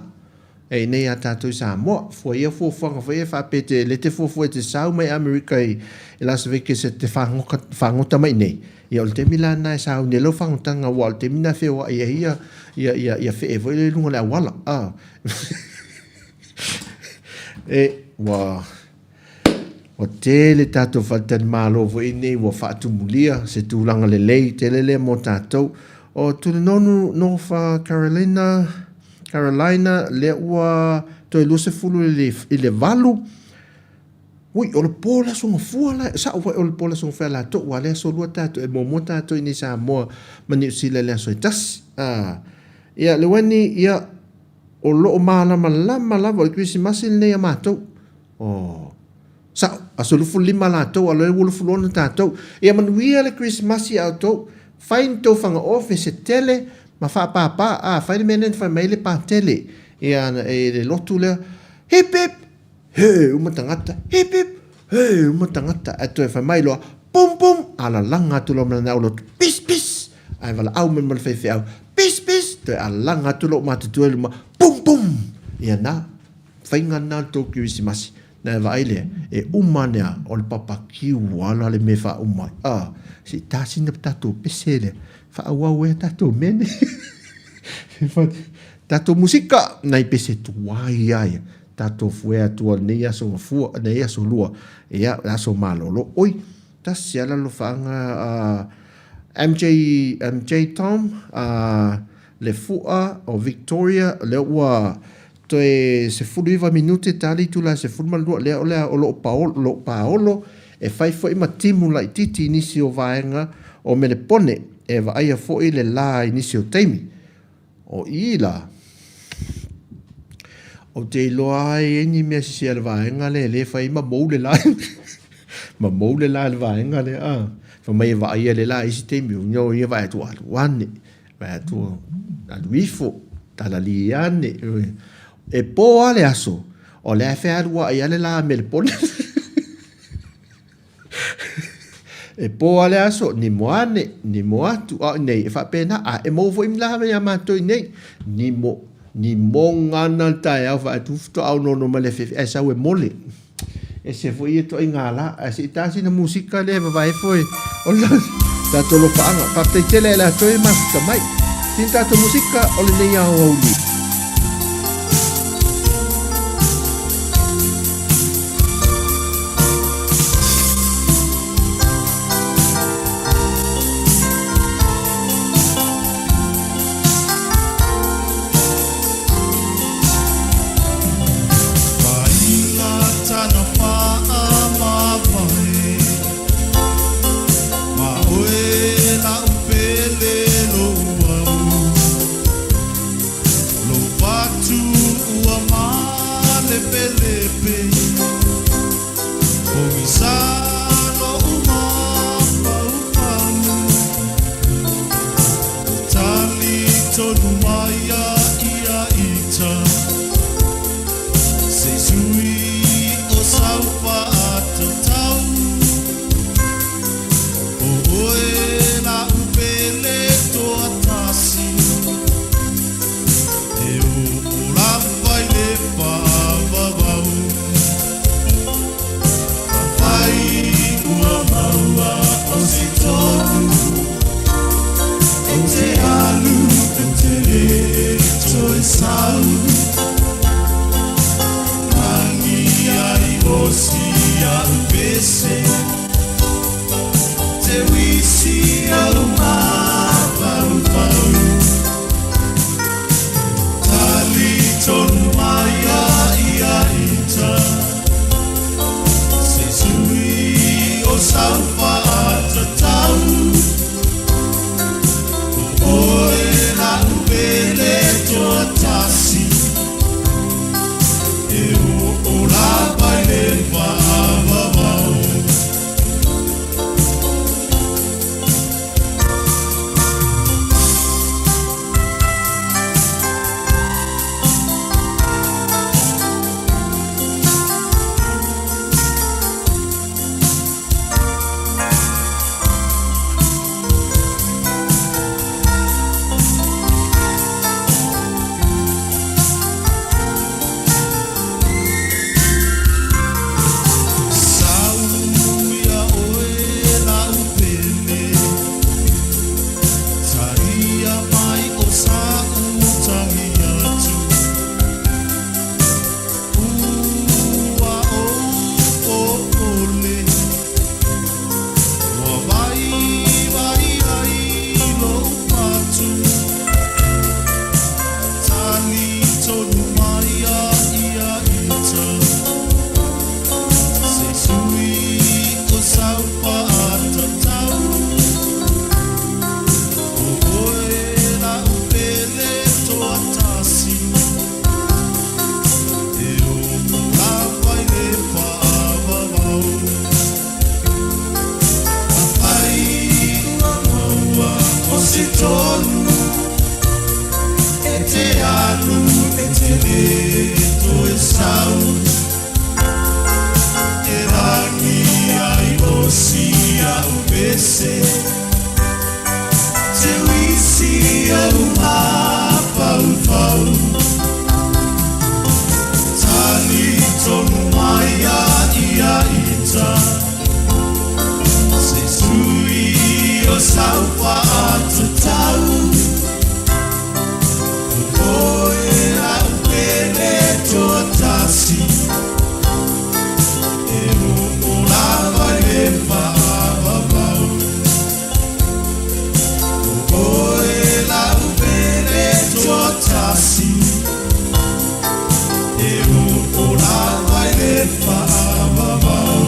E inei a tatou i Samoa. Fua ia fuafuaga foi ia faapea te le te fuafua e te sau mai Amerika i Las Vegas e te fagota, fagota mai inei. Ia o le taimi la lena e sauni ai lau fagotaga aua o le taimi lena e feoai ai ia, ia, ia, ia fee foi lea i luga o le auala. Ah. E, ua, ua tele tatou faletalimalo foi nei ua faatumulia se tulaga lelei tele lea mo tatou. O Tulinonu, North Carolina, Carolina, lea ua toe 20 i le, i le 8. Ui, o le po le Aso Gafua la, sa'o foi o le po le Aso Gafua ia latou, aua o le aso lua tatou, e muamua tatou i inei i Samoa ma Niu Sila i le aso e tasi. A, ia, Lewani, ia, o lo o malamalama lava, o le Kerisimasi lenei a matou. Oh, sa'o, aso 25 latou, a o lea ua 26 tatou. Ia manuia le Kerisimasi a outou. Fai ni tou fagaofe se tele ma faapāpā. A, fai le mea lea na fai mai ai le Patele, ia, e le lotu lea, Hip hip! He, uma tagata, hip hip, he, uma tagata, ae toe fai mai loa, pum pum, alalaga atu loa ma lana aulotu, pis pis, ae valaau mai ma le faifeau, pis pis, toe alalaga atu lou matutua i luma, pum pum, ia na, faiga lena o le tou Kerisimasi, na e vaai lea, e uma ane a, o le papakiu a la le mea e faauma ai, a, se i ta sina tatou pese lea, faaauau ai a tatou mea nei. Tatou musika, nai pese tuai a ia. Tatou fuea atua lenei aso gafua, lenei aso lua, ia, le aso malolo. Oi, tasi lava le alofaaga a MJ, MJ Tom, a le fua o Victoria, lea ua toe 19 minute ta le itula e 12, lea o le a, o lo o paolo, lo o paolo e fai foi ma timu laitiiti i nisi o vaega o Melepone, e vaaia foi le la i nisi o taimi. O i la, ou te iloa lava e i ai ni mea sese a le vaega lea e le fai ai ma mou le la. Ma mou le la i le vaega lea, a. Fai mai e vaaia le la i isi taimi, o ia vaai atu, alu ane, vaai atu, alu ifo, talali ane. E po lava le aso, o lea e fealuai lava le la a Melepona. E po lava le aso, nimo ane, nimo atu, a o nei, e faapena, a e maua foi la iā matou i nei, nimo, nimoga ana le taeao faatu faatoa ono mai le afiafi, ae sau e mole. Ese foi ia ituaiga la, ae se i ta sina musika lea e vavae ifo e o le tatou alofaaga. Faafetai tele ia latou e mafuta mai. Sina tatou musika o lenei aoauli. tasi E oo lava i le faavavau.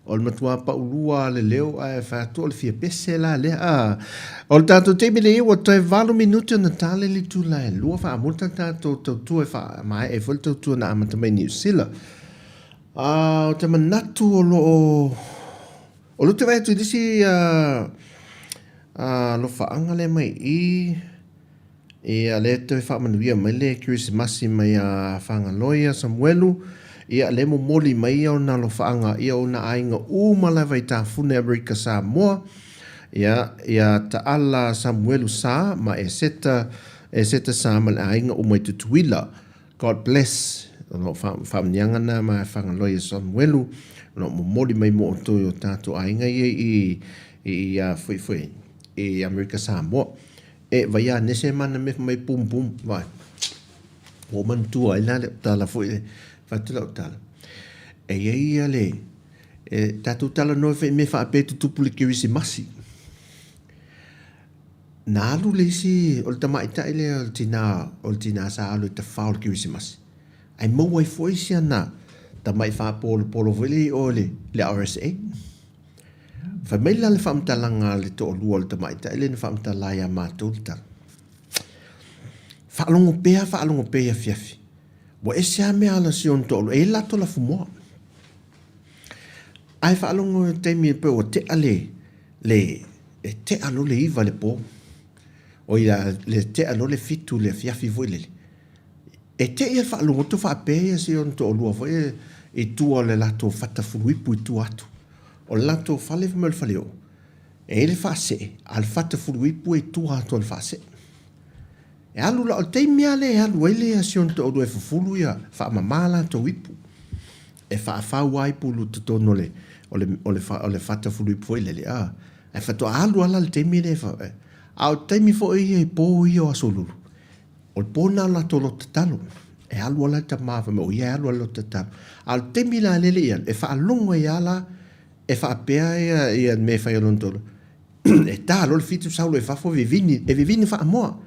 O le matua paulua le leo ae fai atu o le fia pese la lea. A, o le tatou taimi lenei ua toe 8 minute ona tale le itula e 2 faamuta le tatou tautua e faamaea ai foi le tautua na amata mai Niu Sila. A, ou te manatu o lo o o lea ou te vaai atu i le isi alofaaga lea mai i i. Ia lea toe faamanuia mai le Kerisimasi mai ia Fagaloia Samuelu, ia lea momoli mai ia ona alofaaga ia ona aiga uma lava i Tafune Amerika Samoa, ia ia Taala Samuelu Sa ma Eseta Eseta Sa ma le aiga uma i Tutuila. God bless. O lo o faamanuiaga na ma Fagaloia Samuelu, o lo o momoli mai mo outou i o tatou aiga ia i i i foi foi i Amerika Samoa. E vai a nese mana me mai pum pum vai. Ua manatua ai la le tala foi le fatu lau tala. E iai ia le e tatou talanoa foi i mea faapea e tutupu i le Kerisimasi. Na alu le isi o le tamaitai lea o le tina o le tina sa alu e tafao i le Kerisimasi. Ae maua ai foi si ana tamai faapolopolo foi lea i o i le RSA. Fai mai la le faamatalaga a le toalua o le tamaitai lea na faamatala ia matou le tala. Faalogo pea, faalogo pea i afiafi. Ua ese lava mea a si ona toalua, e i ai le latou lafumoa. Ae faalogo i le taimi e pei ua tea le, le, e tea loa le 9 i le po. Oi le tea loa le 7 i le afiafi foi lele. E te i a le faalogo atu faapea ia si ona toalua foi i tua o le latou fata fuluipu i tua atu. O le latou fale fai mai o le faleoo, e i ai le faasee, a o le fata fuluipu e i tua atu o le faasee. E alu la, o le taimi lava lea e alu ai le si ona toalua e fufulu ia, faamama latou ipu. E faafau lava ipu i totonu o le, o le, o le, o le fata fuluipu foi lele, a. Ae faatoa alu lava la i le taimi lea e, a o taimi foi ia i po ia o Aso Lulu, O le po lena o le latou loto tatalo. E alu ala le tama fai mai o ia e alu ala loto tatalo. A o le taimi la lele ia, e faalogo ai lava la e faapea ia ia mea e fai a lona toalua. E ta loa le 7 sau loa i fafo vivini, e vivini faamoa.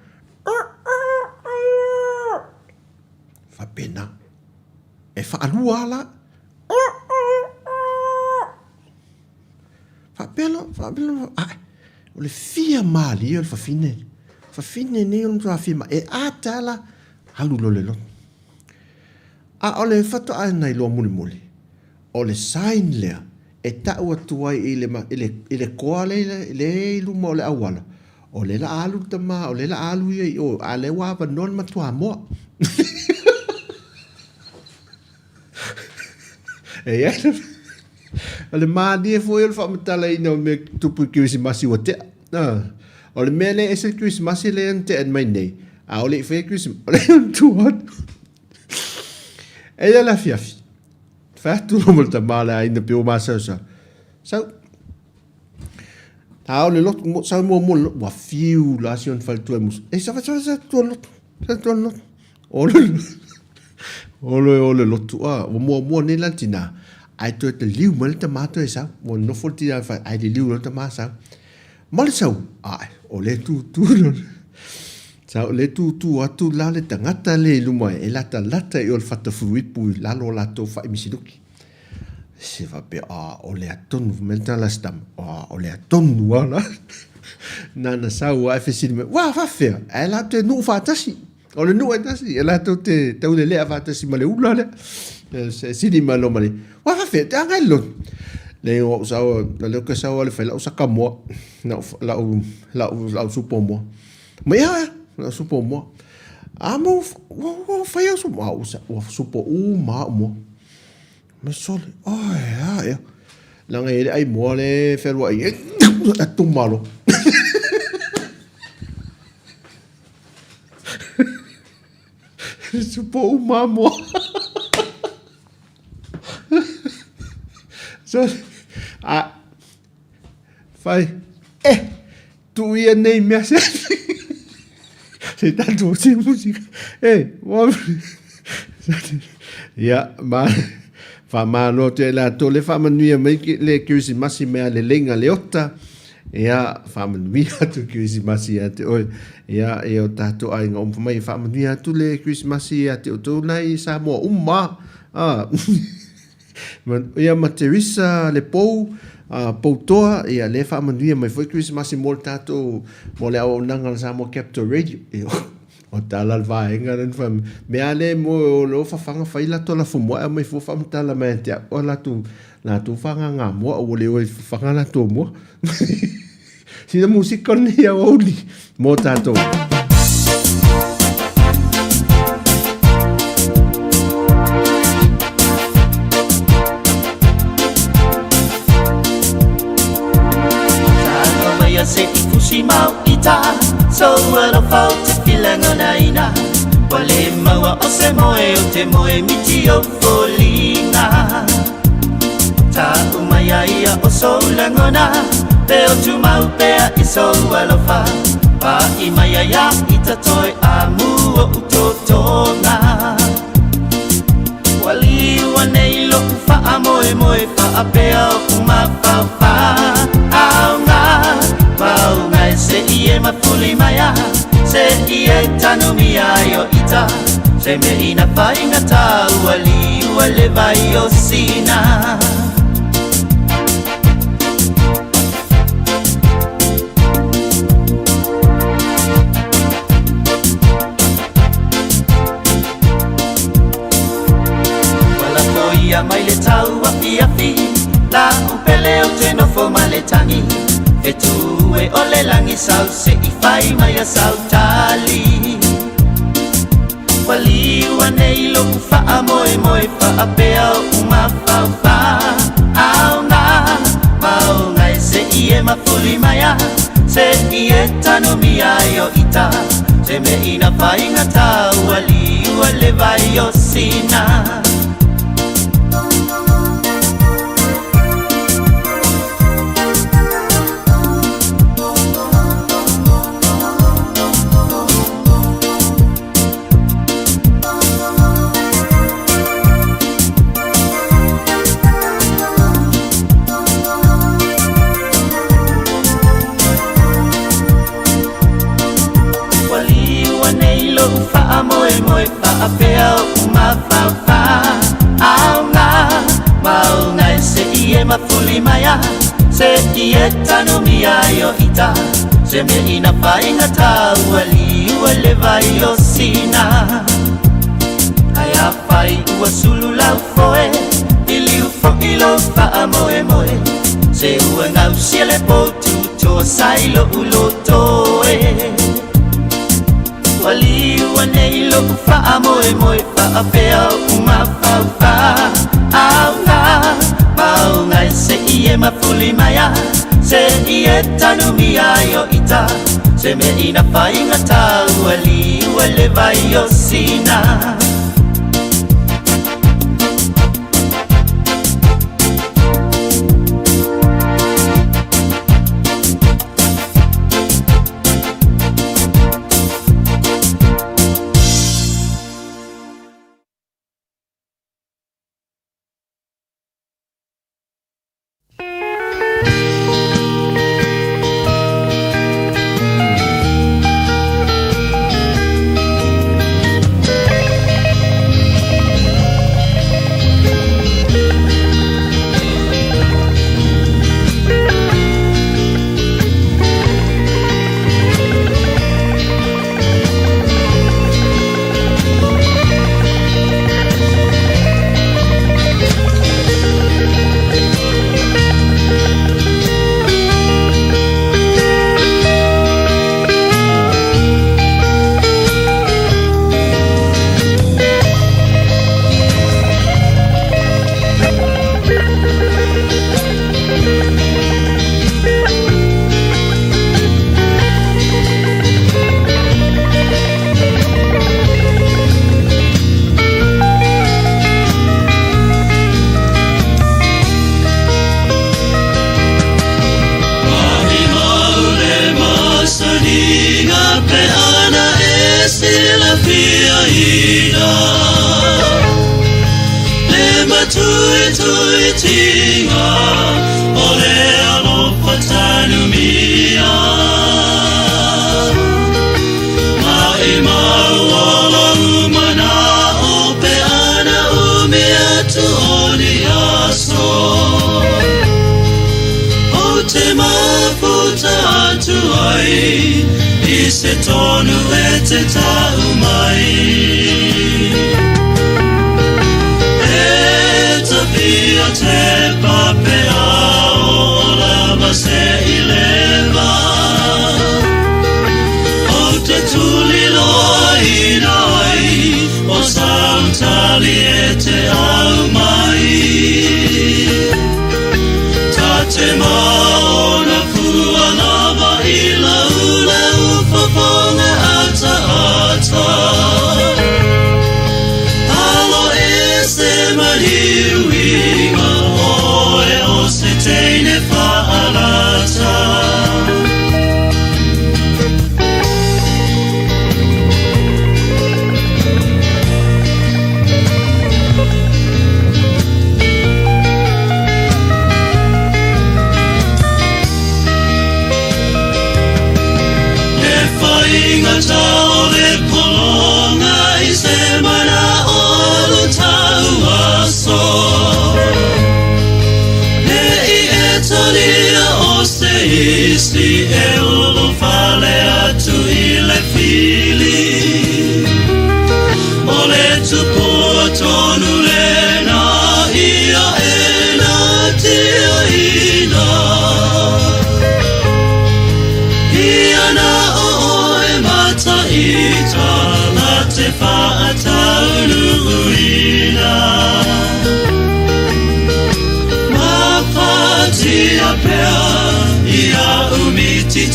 Faapena. E faalua lava la. Faapea loa, faapea loa, ae, o le fia malie o le fafine, fafine nei o le matua fia malie, e ata lava la, alu loa i le lotu. A o le faatoa na iloa mulimuli, o le sign lea e tau atu ai i le, i le, i le koa lea e i luma o le auala, o lea la a alu le tama, o lea la a alu ia i o, a o lea ua avanoa le matuamoa. E i ai le... O le malie foi o le faamatalaina o mea tupu i Kerisimasi ua tea. Ah, o le mea lea e ese le Kerisimasi lea na tea mai nei, a o le i faia Kerisimasi, o lea na tu atu. E ia le afiafi, fai atu loa ma le tama o le aiga pei ua masaosao. Sau, a o le lotu, sau muamua le lotu, ua fiu la si ona faletua e musu. E sa, sa, sa, tua le lotu, sa tua le lotu. Olo olo e o le lotu a ua muamua nei la le tinā ae toe liliu mai le tamā toe sau ua nofo le tinā i le fale ae liliu loa le tamā sau ma le sau ae o lea e tūtū sau o lea e tūtū atu la le tagata lea i luma e latalata i o le fata fuluipu i lalo o latou fai misiluki. Se faapea, a, o lea tonu, fai mai le tala a si tama, a, o lea tonu lava la. Nana sau lava e fesili mai, ua faafefea? Ae latou te nuu faatasi. O le nuu e tasi, e latou te taulelea faatasi ma le ula lea. E sili mai loa ma le, ua faafefea, te agai le lotu. Leai, o au sau, o lea ou te sau lava e fai lau saka moa, lau, lau, lau, lau supo moa. Mai ea, ea, lau supo moa. A mo, ua, ua fai au supo, a ua supo uma au moa. Ma sole, oi, a ea. Leaga e le ai moa le fealuai e tumalo. Supo uma moa. So, a, fai, eh, tuu ia nei mea se se tatou se musika. Eh, ua Ia, ma faamalo atu ia i latou le faamanuia mai le Kerisimasi mai a Leleiga Leota. Ia, faamanuia atu le Kerisimasi ia te oe. Ia, e o tatou aiga uma mai, faamanuia atu le Kerisimasi ia te outou la i Samoa uma. Ah. Ia ma Teresa le pou, Poutoa, ia lea faamanuia mai foi Kerisimasi mo le tatou, mo le auaunaga a le Samoa Capital Radio. Ia, o tala le vaega lea na fai mai. Mea lea mo o lo fafaga fai latou lafumoa e aumai fua faamatala mai ia te au, o latou, latou fagaga moa ua le o e fafaga latou moa. Sina musika lenei aoauli mo tatou. Se i fusi mau ita So alofa o te filagonaina Ua le maua o se moe o te moe miti o foliga Ta'u mai a ia o sou lagona Pe o tumau pea i sou alofa Pa'i mai ai a ita toe amu o'u totoga Ua liua nei lo'u fa'amoemoe Fa'apea o'u mafaufauga Mauga e se'i e mafuli mai a Se'i e tanumia ai o ita Se mea ina faigata ua liua le vai o Sina. Ua lafo ia mai le tau afiafi La upele o te nofo ma le tangi Fetu e o le langi sau se i fai mai a sau tali Ua liua nei lo'u fa'amoemoe fa'apea o'u mafaufā. Auga maoga e se'i e mafuli mai a se'i e tanumia ai o ita se meʻina faigatā ua liua le vai o sina. Ua liua nei lo'u fa'amoemoe fa'apea o'u mafaufā. Auga maoga e se'i e mafuli mai a se'i e tanumia ai o ita se meʻina faigatā ua liua le vai o sina. Ae afai ua sulu laufoe i liu fo'i lo fa'amoemoe se ua gausia le potu toasai lo'u loto e. Ua liua nei lo'u fa'amoemoe fa'apea o'u mafaufā. Auga maoga e se'i e mafuli mai a se'i e tanumia ai o ita se meʻina faigatā ua liua le vai o sina.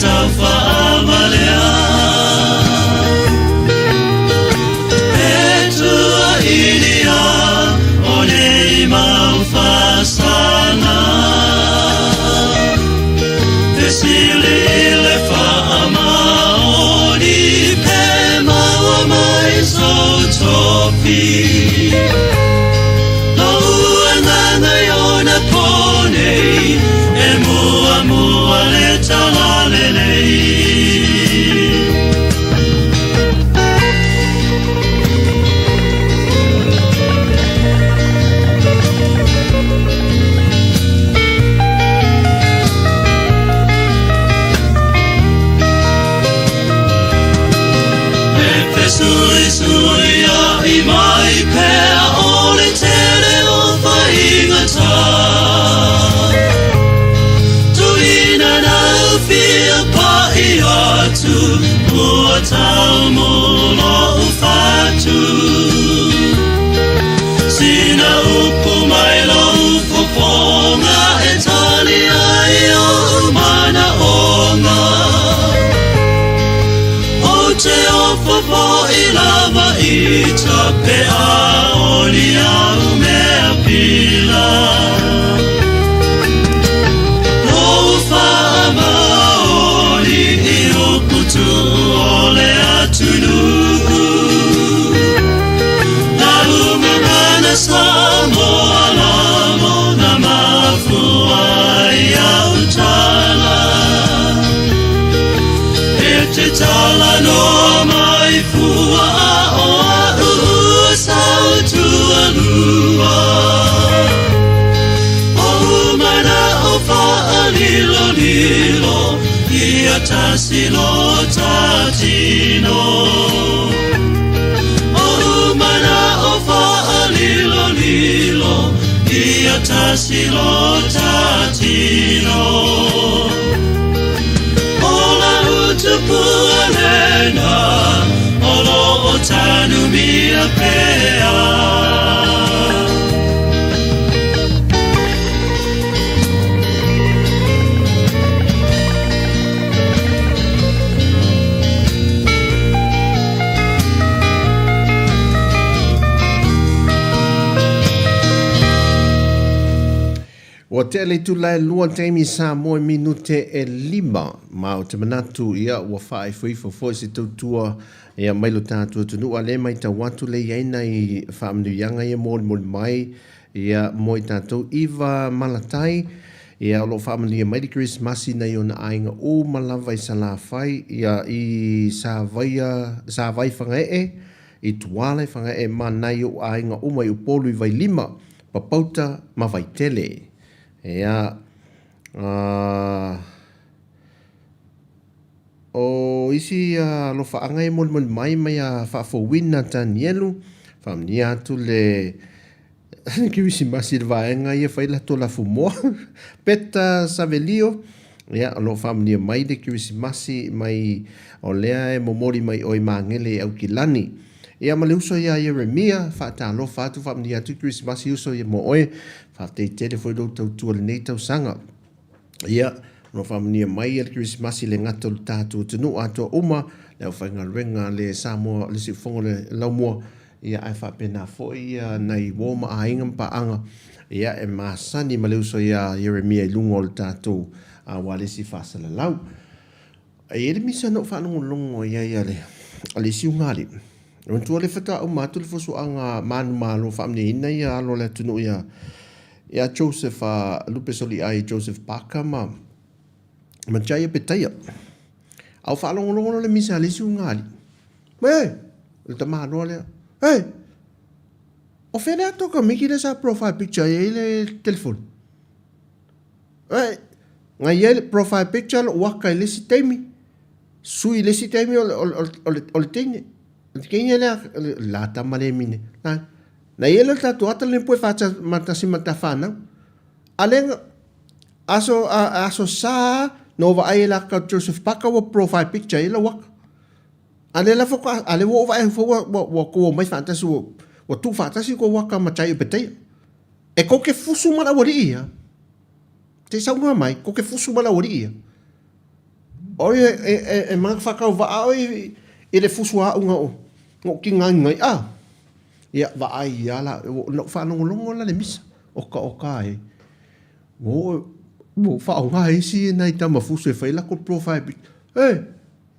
tauwhaavalea. E tuailia o nei mau fasanga. Fesili i le faamaoni pe maua mai sou tofi. Lou agaga i ona po nei, e muamua le talalelei. E fesuisuiaʻi mai pea o le tele o faigata. Tuina nau fia paʻi atu ua taumu loʻu fatu. Sina upu mai lou fofoga e tali ai oʻu manaʻoga. Ou te ofo foʻi lava i tape a o ni au mea pila. Lou faamaoni i upu tuu o le atunuu. Lau gagana Samoa lamo na mafua ai au tala. E te talanoa mai fua o a'u ua sautualua. Ou mana'o faalilolilo ia tasi lo ta tino. Ou mana'o faalilolilo ia tasi lo ta tino. O lau tupua lena o loo tanumia pea. Ua tea le itula e lua taimi Samoa i minute e lima, ma ou te manatu ia ua faaifoifo foi se tautua ia mai lo tatou atunuu a le maitau atu le i ai nai faamanuiaga ia molimoli mai ia mo i tatou Iva Malatai ia o lo o faamanuia mai le Kerisimasi nai ona aiga uma lava i Salafai ia i Savaia Savai Fagaee i Tuala i Fagaee ma nai ou aiga uma i Upolu i Vailima Papauta ma Vaitele. Ia, a, o isi alofaaga e molimoli mai mai a faafouina Tanielu, faamanuia atu le Kerisimasi i le vaega ia fai latou lafumoa. Peta Savelio, ia, o lo o faamanuia mai le Kerisimasi mai o lea e momoli mai oe i Magele i Aukilani. Ia ma le uso ia Ieremia, faatalofa atu, faamanuia atu Kerisimasi uso ia mo oe. Faafetai tele foi lou tautua i lenei tausaga. Ia, o lo o faamanuia mai ia le Kerisimasi le gata o le tatou atunuu atoa uma, le aufaigaluega a le Samoa, le Siufogo o le Laumua, ia ae faapena foi ia nai uo ma aiga ma paaga, ia e masani ma le uso ia Ieremia i luga o le tatou ualesi faasalalau. E i ai le misa na ou faalogologo i ai a le, a le isi ugalii. E manatua o lea faatoa uma atu le fuasuaga manumalo faamanuiaina ia alo o le atunuu ia, ia Joseph Lupe Soliai, Joseph Parker ma, ma Jaia Petaia. A ou faalogologo loa le misa a le isi ugalii. Me! Le tamaloa lea. Hey! O fea le ata o ka miki lea sa profile picture ai le telefoni? Ai, na i ai le profile picture lou aka i le isi taimi, sui i le isi taimi o le, o le, o le, o le teine. O le teine lea, la tama le mine. Na, na i ai le tatou ata le pue whāta matasi matawhanau. A le, aso, a, aso sa, no wa ai la ka Joseph Parker wa profile picture i la waka. A le la whaka, a le wa o vai fo wa, wa, wa ko mai whātasi wa, wa tu whātasi ko waka ma chai o peteia. E ko ke fusu ma le aualii ia. Te saunoa mai, ko ke fusu ma le aualii ia. Oi e e e mafakauvaa oe i le fusu aʻu na ou tigaina ai a. Ia, vaai a la, na ou faalogologo la i le misa, oka oka e. Ua oo, ua faaaoga e isi nai tama fusu e fai ai latou profile picture. E!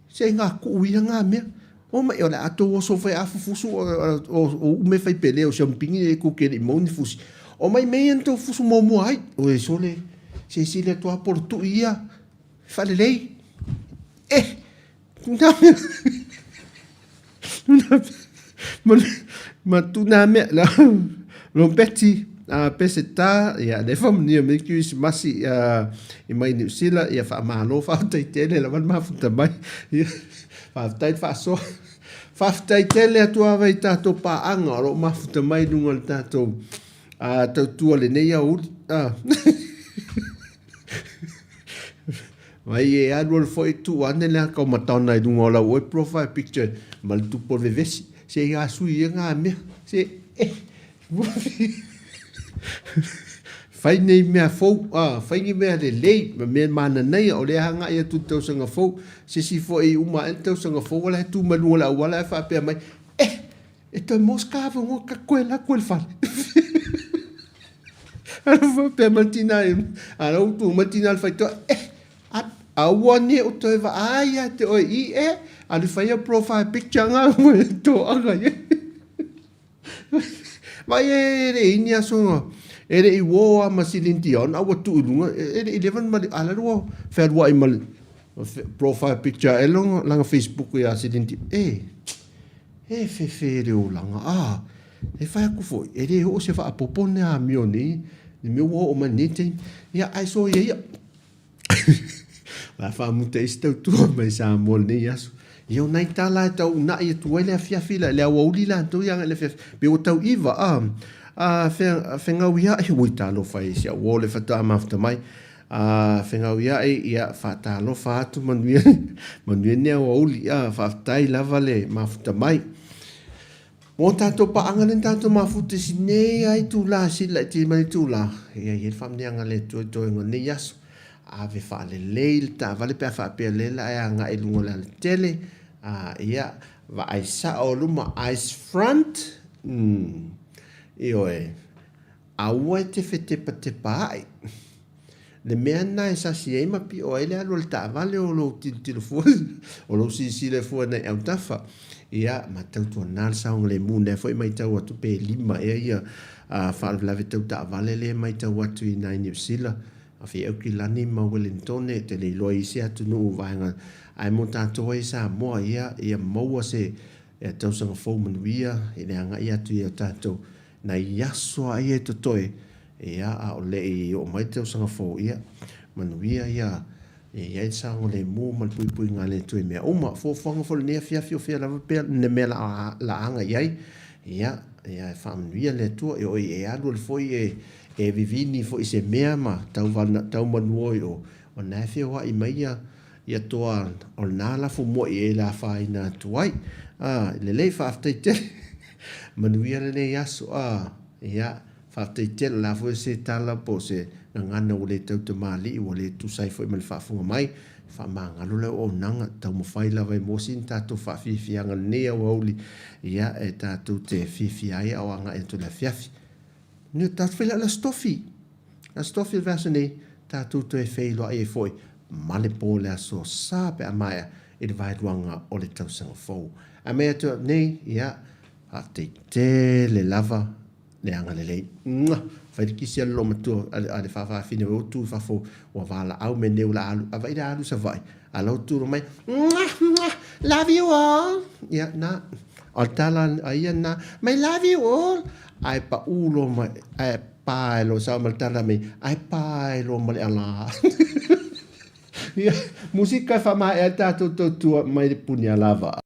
Se i gatuu ia na mea. Omai, o le a tou oso foi a fufusu o uu mea fai pele o siamupini e tou te le i maua ni fusi. Omai mea ia na tou fusu muamua ai. Oi sole, se sili atu lava polotui ia, faalelei. Eh! Ma tuna mea la lo Betty a Peseta ia le faamanuia mai Kerisimasi i mai Niu Sila ia faamalo faafetai tele lava le mafuta mai ia faafetai le faasoa faafetai tele atu lava i tatou paaga o lo o mafuta mai i luga o le tatou tautua i lenei aoauli. Vai e alu alu foi tuu ane le ata o Madonna i luga o lau oe profile picture ma le tupu o le vevesi. Se i gasui ia na mea. Se eh. Fai nei mea fou, ah, fai ni mea lelei, ma mea mananaia, o lea agai atu i le tausaga fou. Se isi foi uma ae le tausaga fou, o la e tu mai luga o le auala ae faapea mai, eh, E toe maua se avanoa ka koe la koe le fale. Alu faapea mai le tina i, a la ua tu mai le tina i le faitoa, eh, aua ne o toe vaai ia te oe i e, alu fai au profile picture nga ua e toaga i ai. Vai e le i ni aso e le i uo a ma Celine Dion, a ua tuu i luga, e le i leva ni mali, a la ua fealuai ma le profile picture e langa Facebook ia Celine Dion, e, E fefe le olaga, a, e fai atu foi, e le oo se faapopo ni amio nei, ni mea ua oo mai nei taimi. Ia, ae soia ia. O le a faamuta ai se tautua mai Samoa i lenei aso. Ia, o nai tala e tau uunai atu ai le afiafi la, le aoauli latou ia agai i le afiafi. Pe ua tau iva, a, a, fegauiaʻi, ui talofa e si au uo le faatoa mafuta mai. A, fegauiaʻi, ia, faatalofa atu manuia, manuia ni aoauli, a, faafetai lava le mafuta mai. Mo tatou paaga lea na tatou mafuta i sinei lava itula, sili laitiiti mai le itula, ia, e i ai le faamanuiaga a le Atua i toega o lenei aso. Ave faalelei le taavale pe a faapea o lea o le a e agai i luga o le alatele, a, ia, vaai sao i luma, eyes front, umm, ioe. Aua e te fetepatepa aʻe. Le mea lena e sasi ai ma piʻo ai le alu a le taavale o lou tilotilo fua, o lou silasila fua agai i autafa. Ia, ma tautuana le saogalemu. Lea foi e matau atu pe lima ea ia faalavelave tau taavale lea e matau atu i nai Niu Sila, Afe Aukilani ma Welentone, e te le iloa i isi atunuu vaega, ae mo tatou ai i Samoa, ia, ia maua se tausaga fou manuia i le agai atu i a tatou Nai aso a ia e totoe, ia, a o le i oo mai le tausaga fou, ia, manuia ia, ia i ai le saogalemu ma le puipuiga a le Atua i mea uma. Fuafuaga foi i lenei afiafi o fea lava pea le mea la aga i ai, ia, ia e faamanuia le Atua, e oo i e alu alu foi e, e vivini foi i se mea ma tau, tau manuo i o, o lena e feoai mai ia, ia toa o lena lafo mua i e le afaina atu ai. A, lelei, faafetai tele. Manuia lenei aso. A, ia, faafetai tele. O le a foi se tala po o se gagana ua le tau tamalii, ua le tusa ai foi ma le faafofoga mai, faamagalo le auaunaga, taumafai lava e maua sina tatou faafiafiaga i lenei aoauli, ia, e tatou te fiafia ai a o agai atu i le afiafi. Ia, tatou feiloai i le Aso Tofi. Aso Tofi o le vaiaso nei, tatou toe feiloai ai foi ma le po o le aso Sa pe a maea i le vaeluaga o le tausaga fou. Ae mai atu nei, ia, faafetai tele lava le agalelei. Mua! Fai le kisi a le loomatua, a le faafafine ua tu i fafo, ua valaau me nei o le a alu, a vai le a alu i Savaii, a la ua tu mai, Mua! Mua! Love you all! Ia, na, o le tala a ia na, mai love you all! Ae paʻu loa mai, ae pae loa, sao ma le tala mai, ae pae loa ma le alā. Ia, musika e faamaea ai le tatou tautua mai le puni a lava.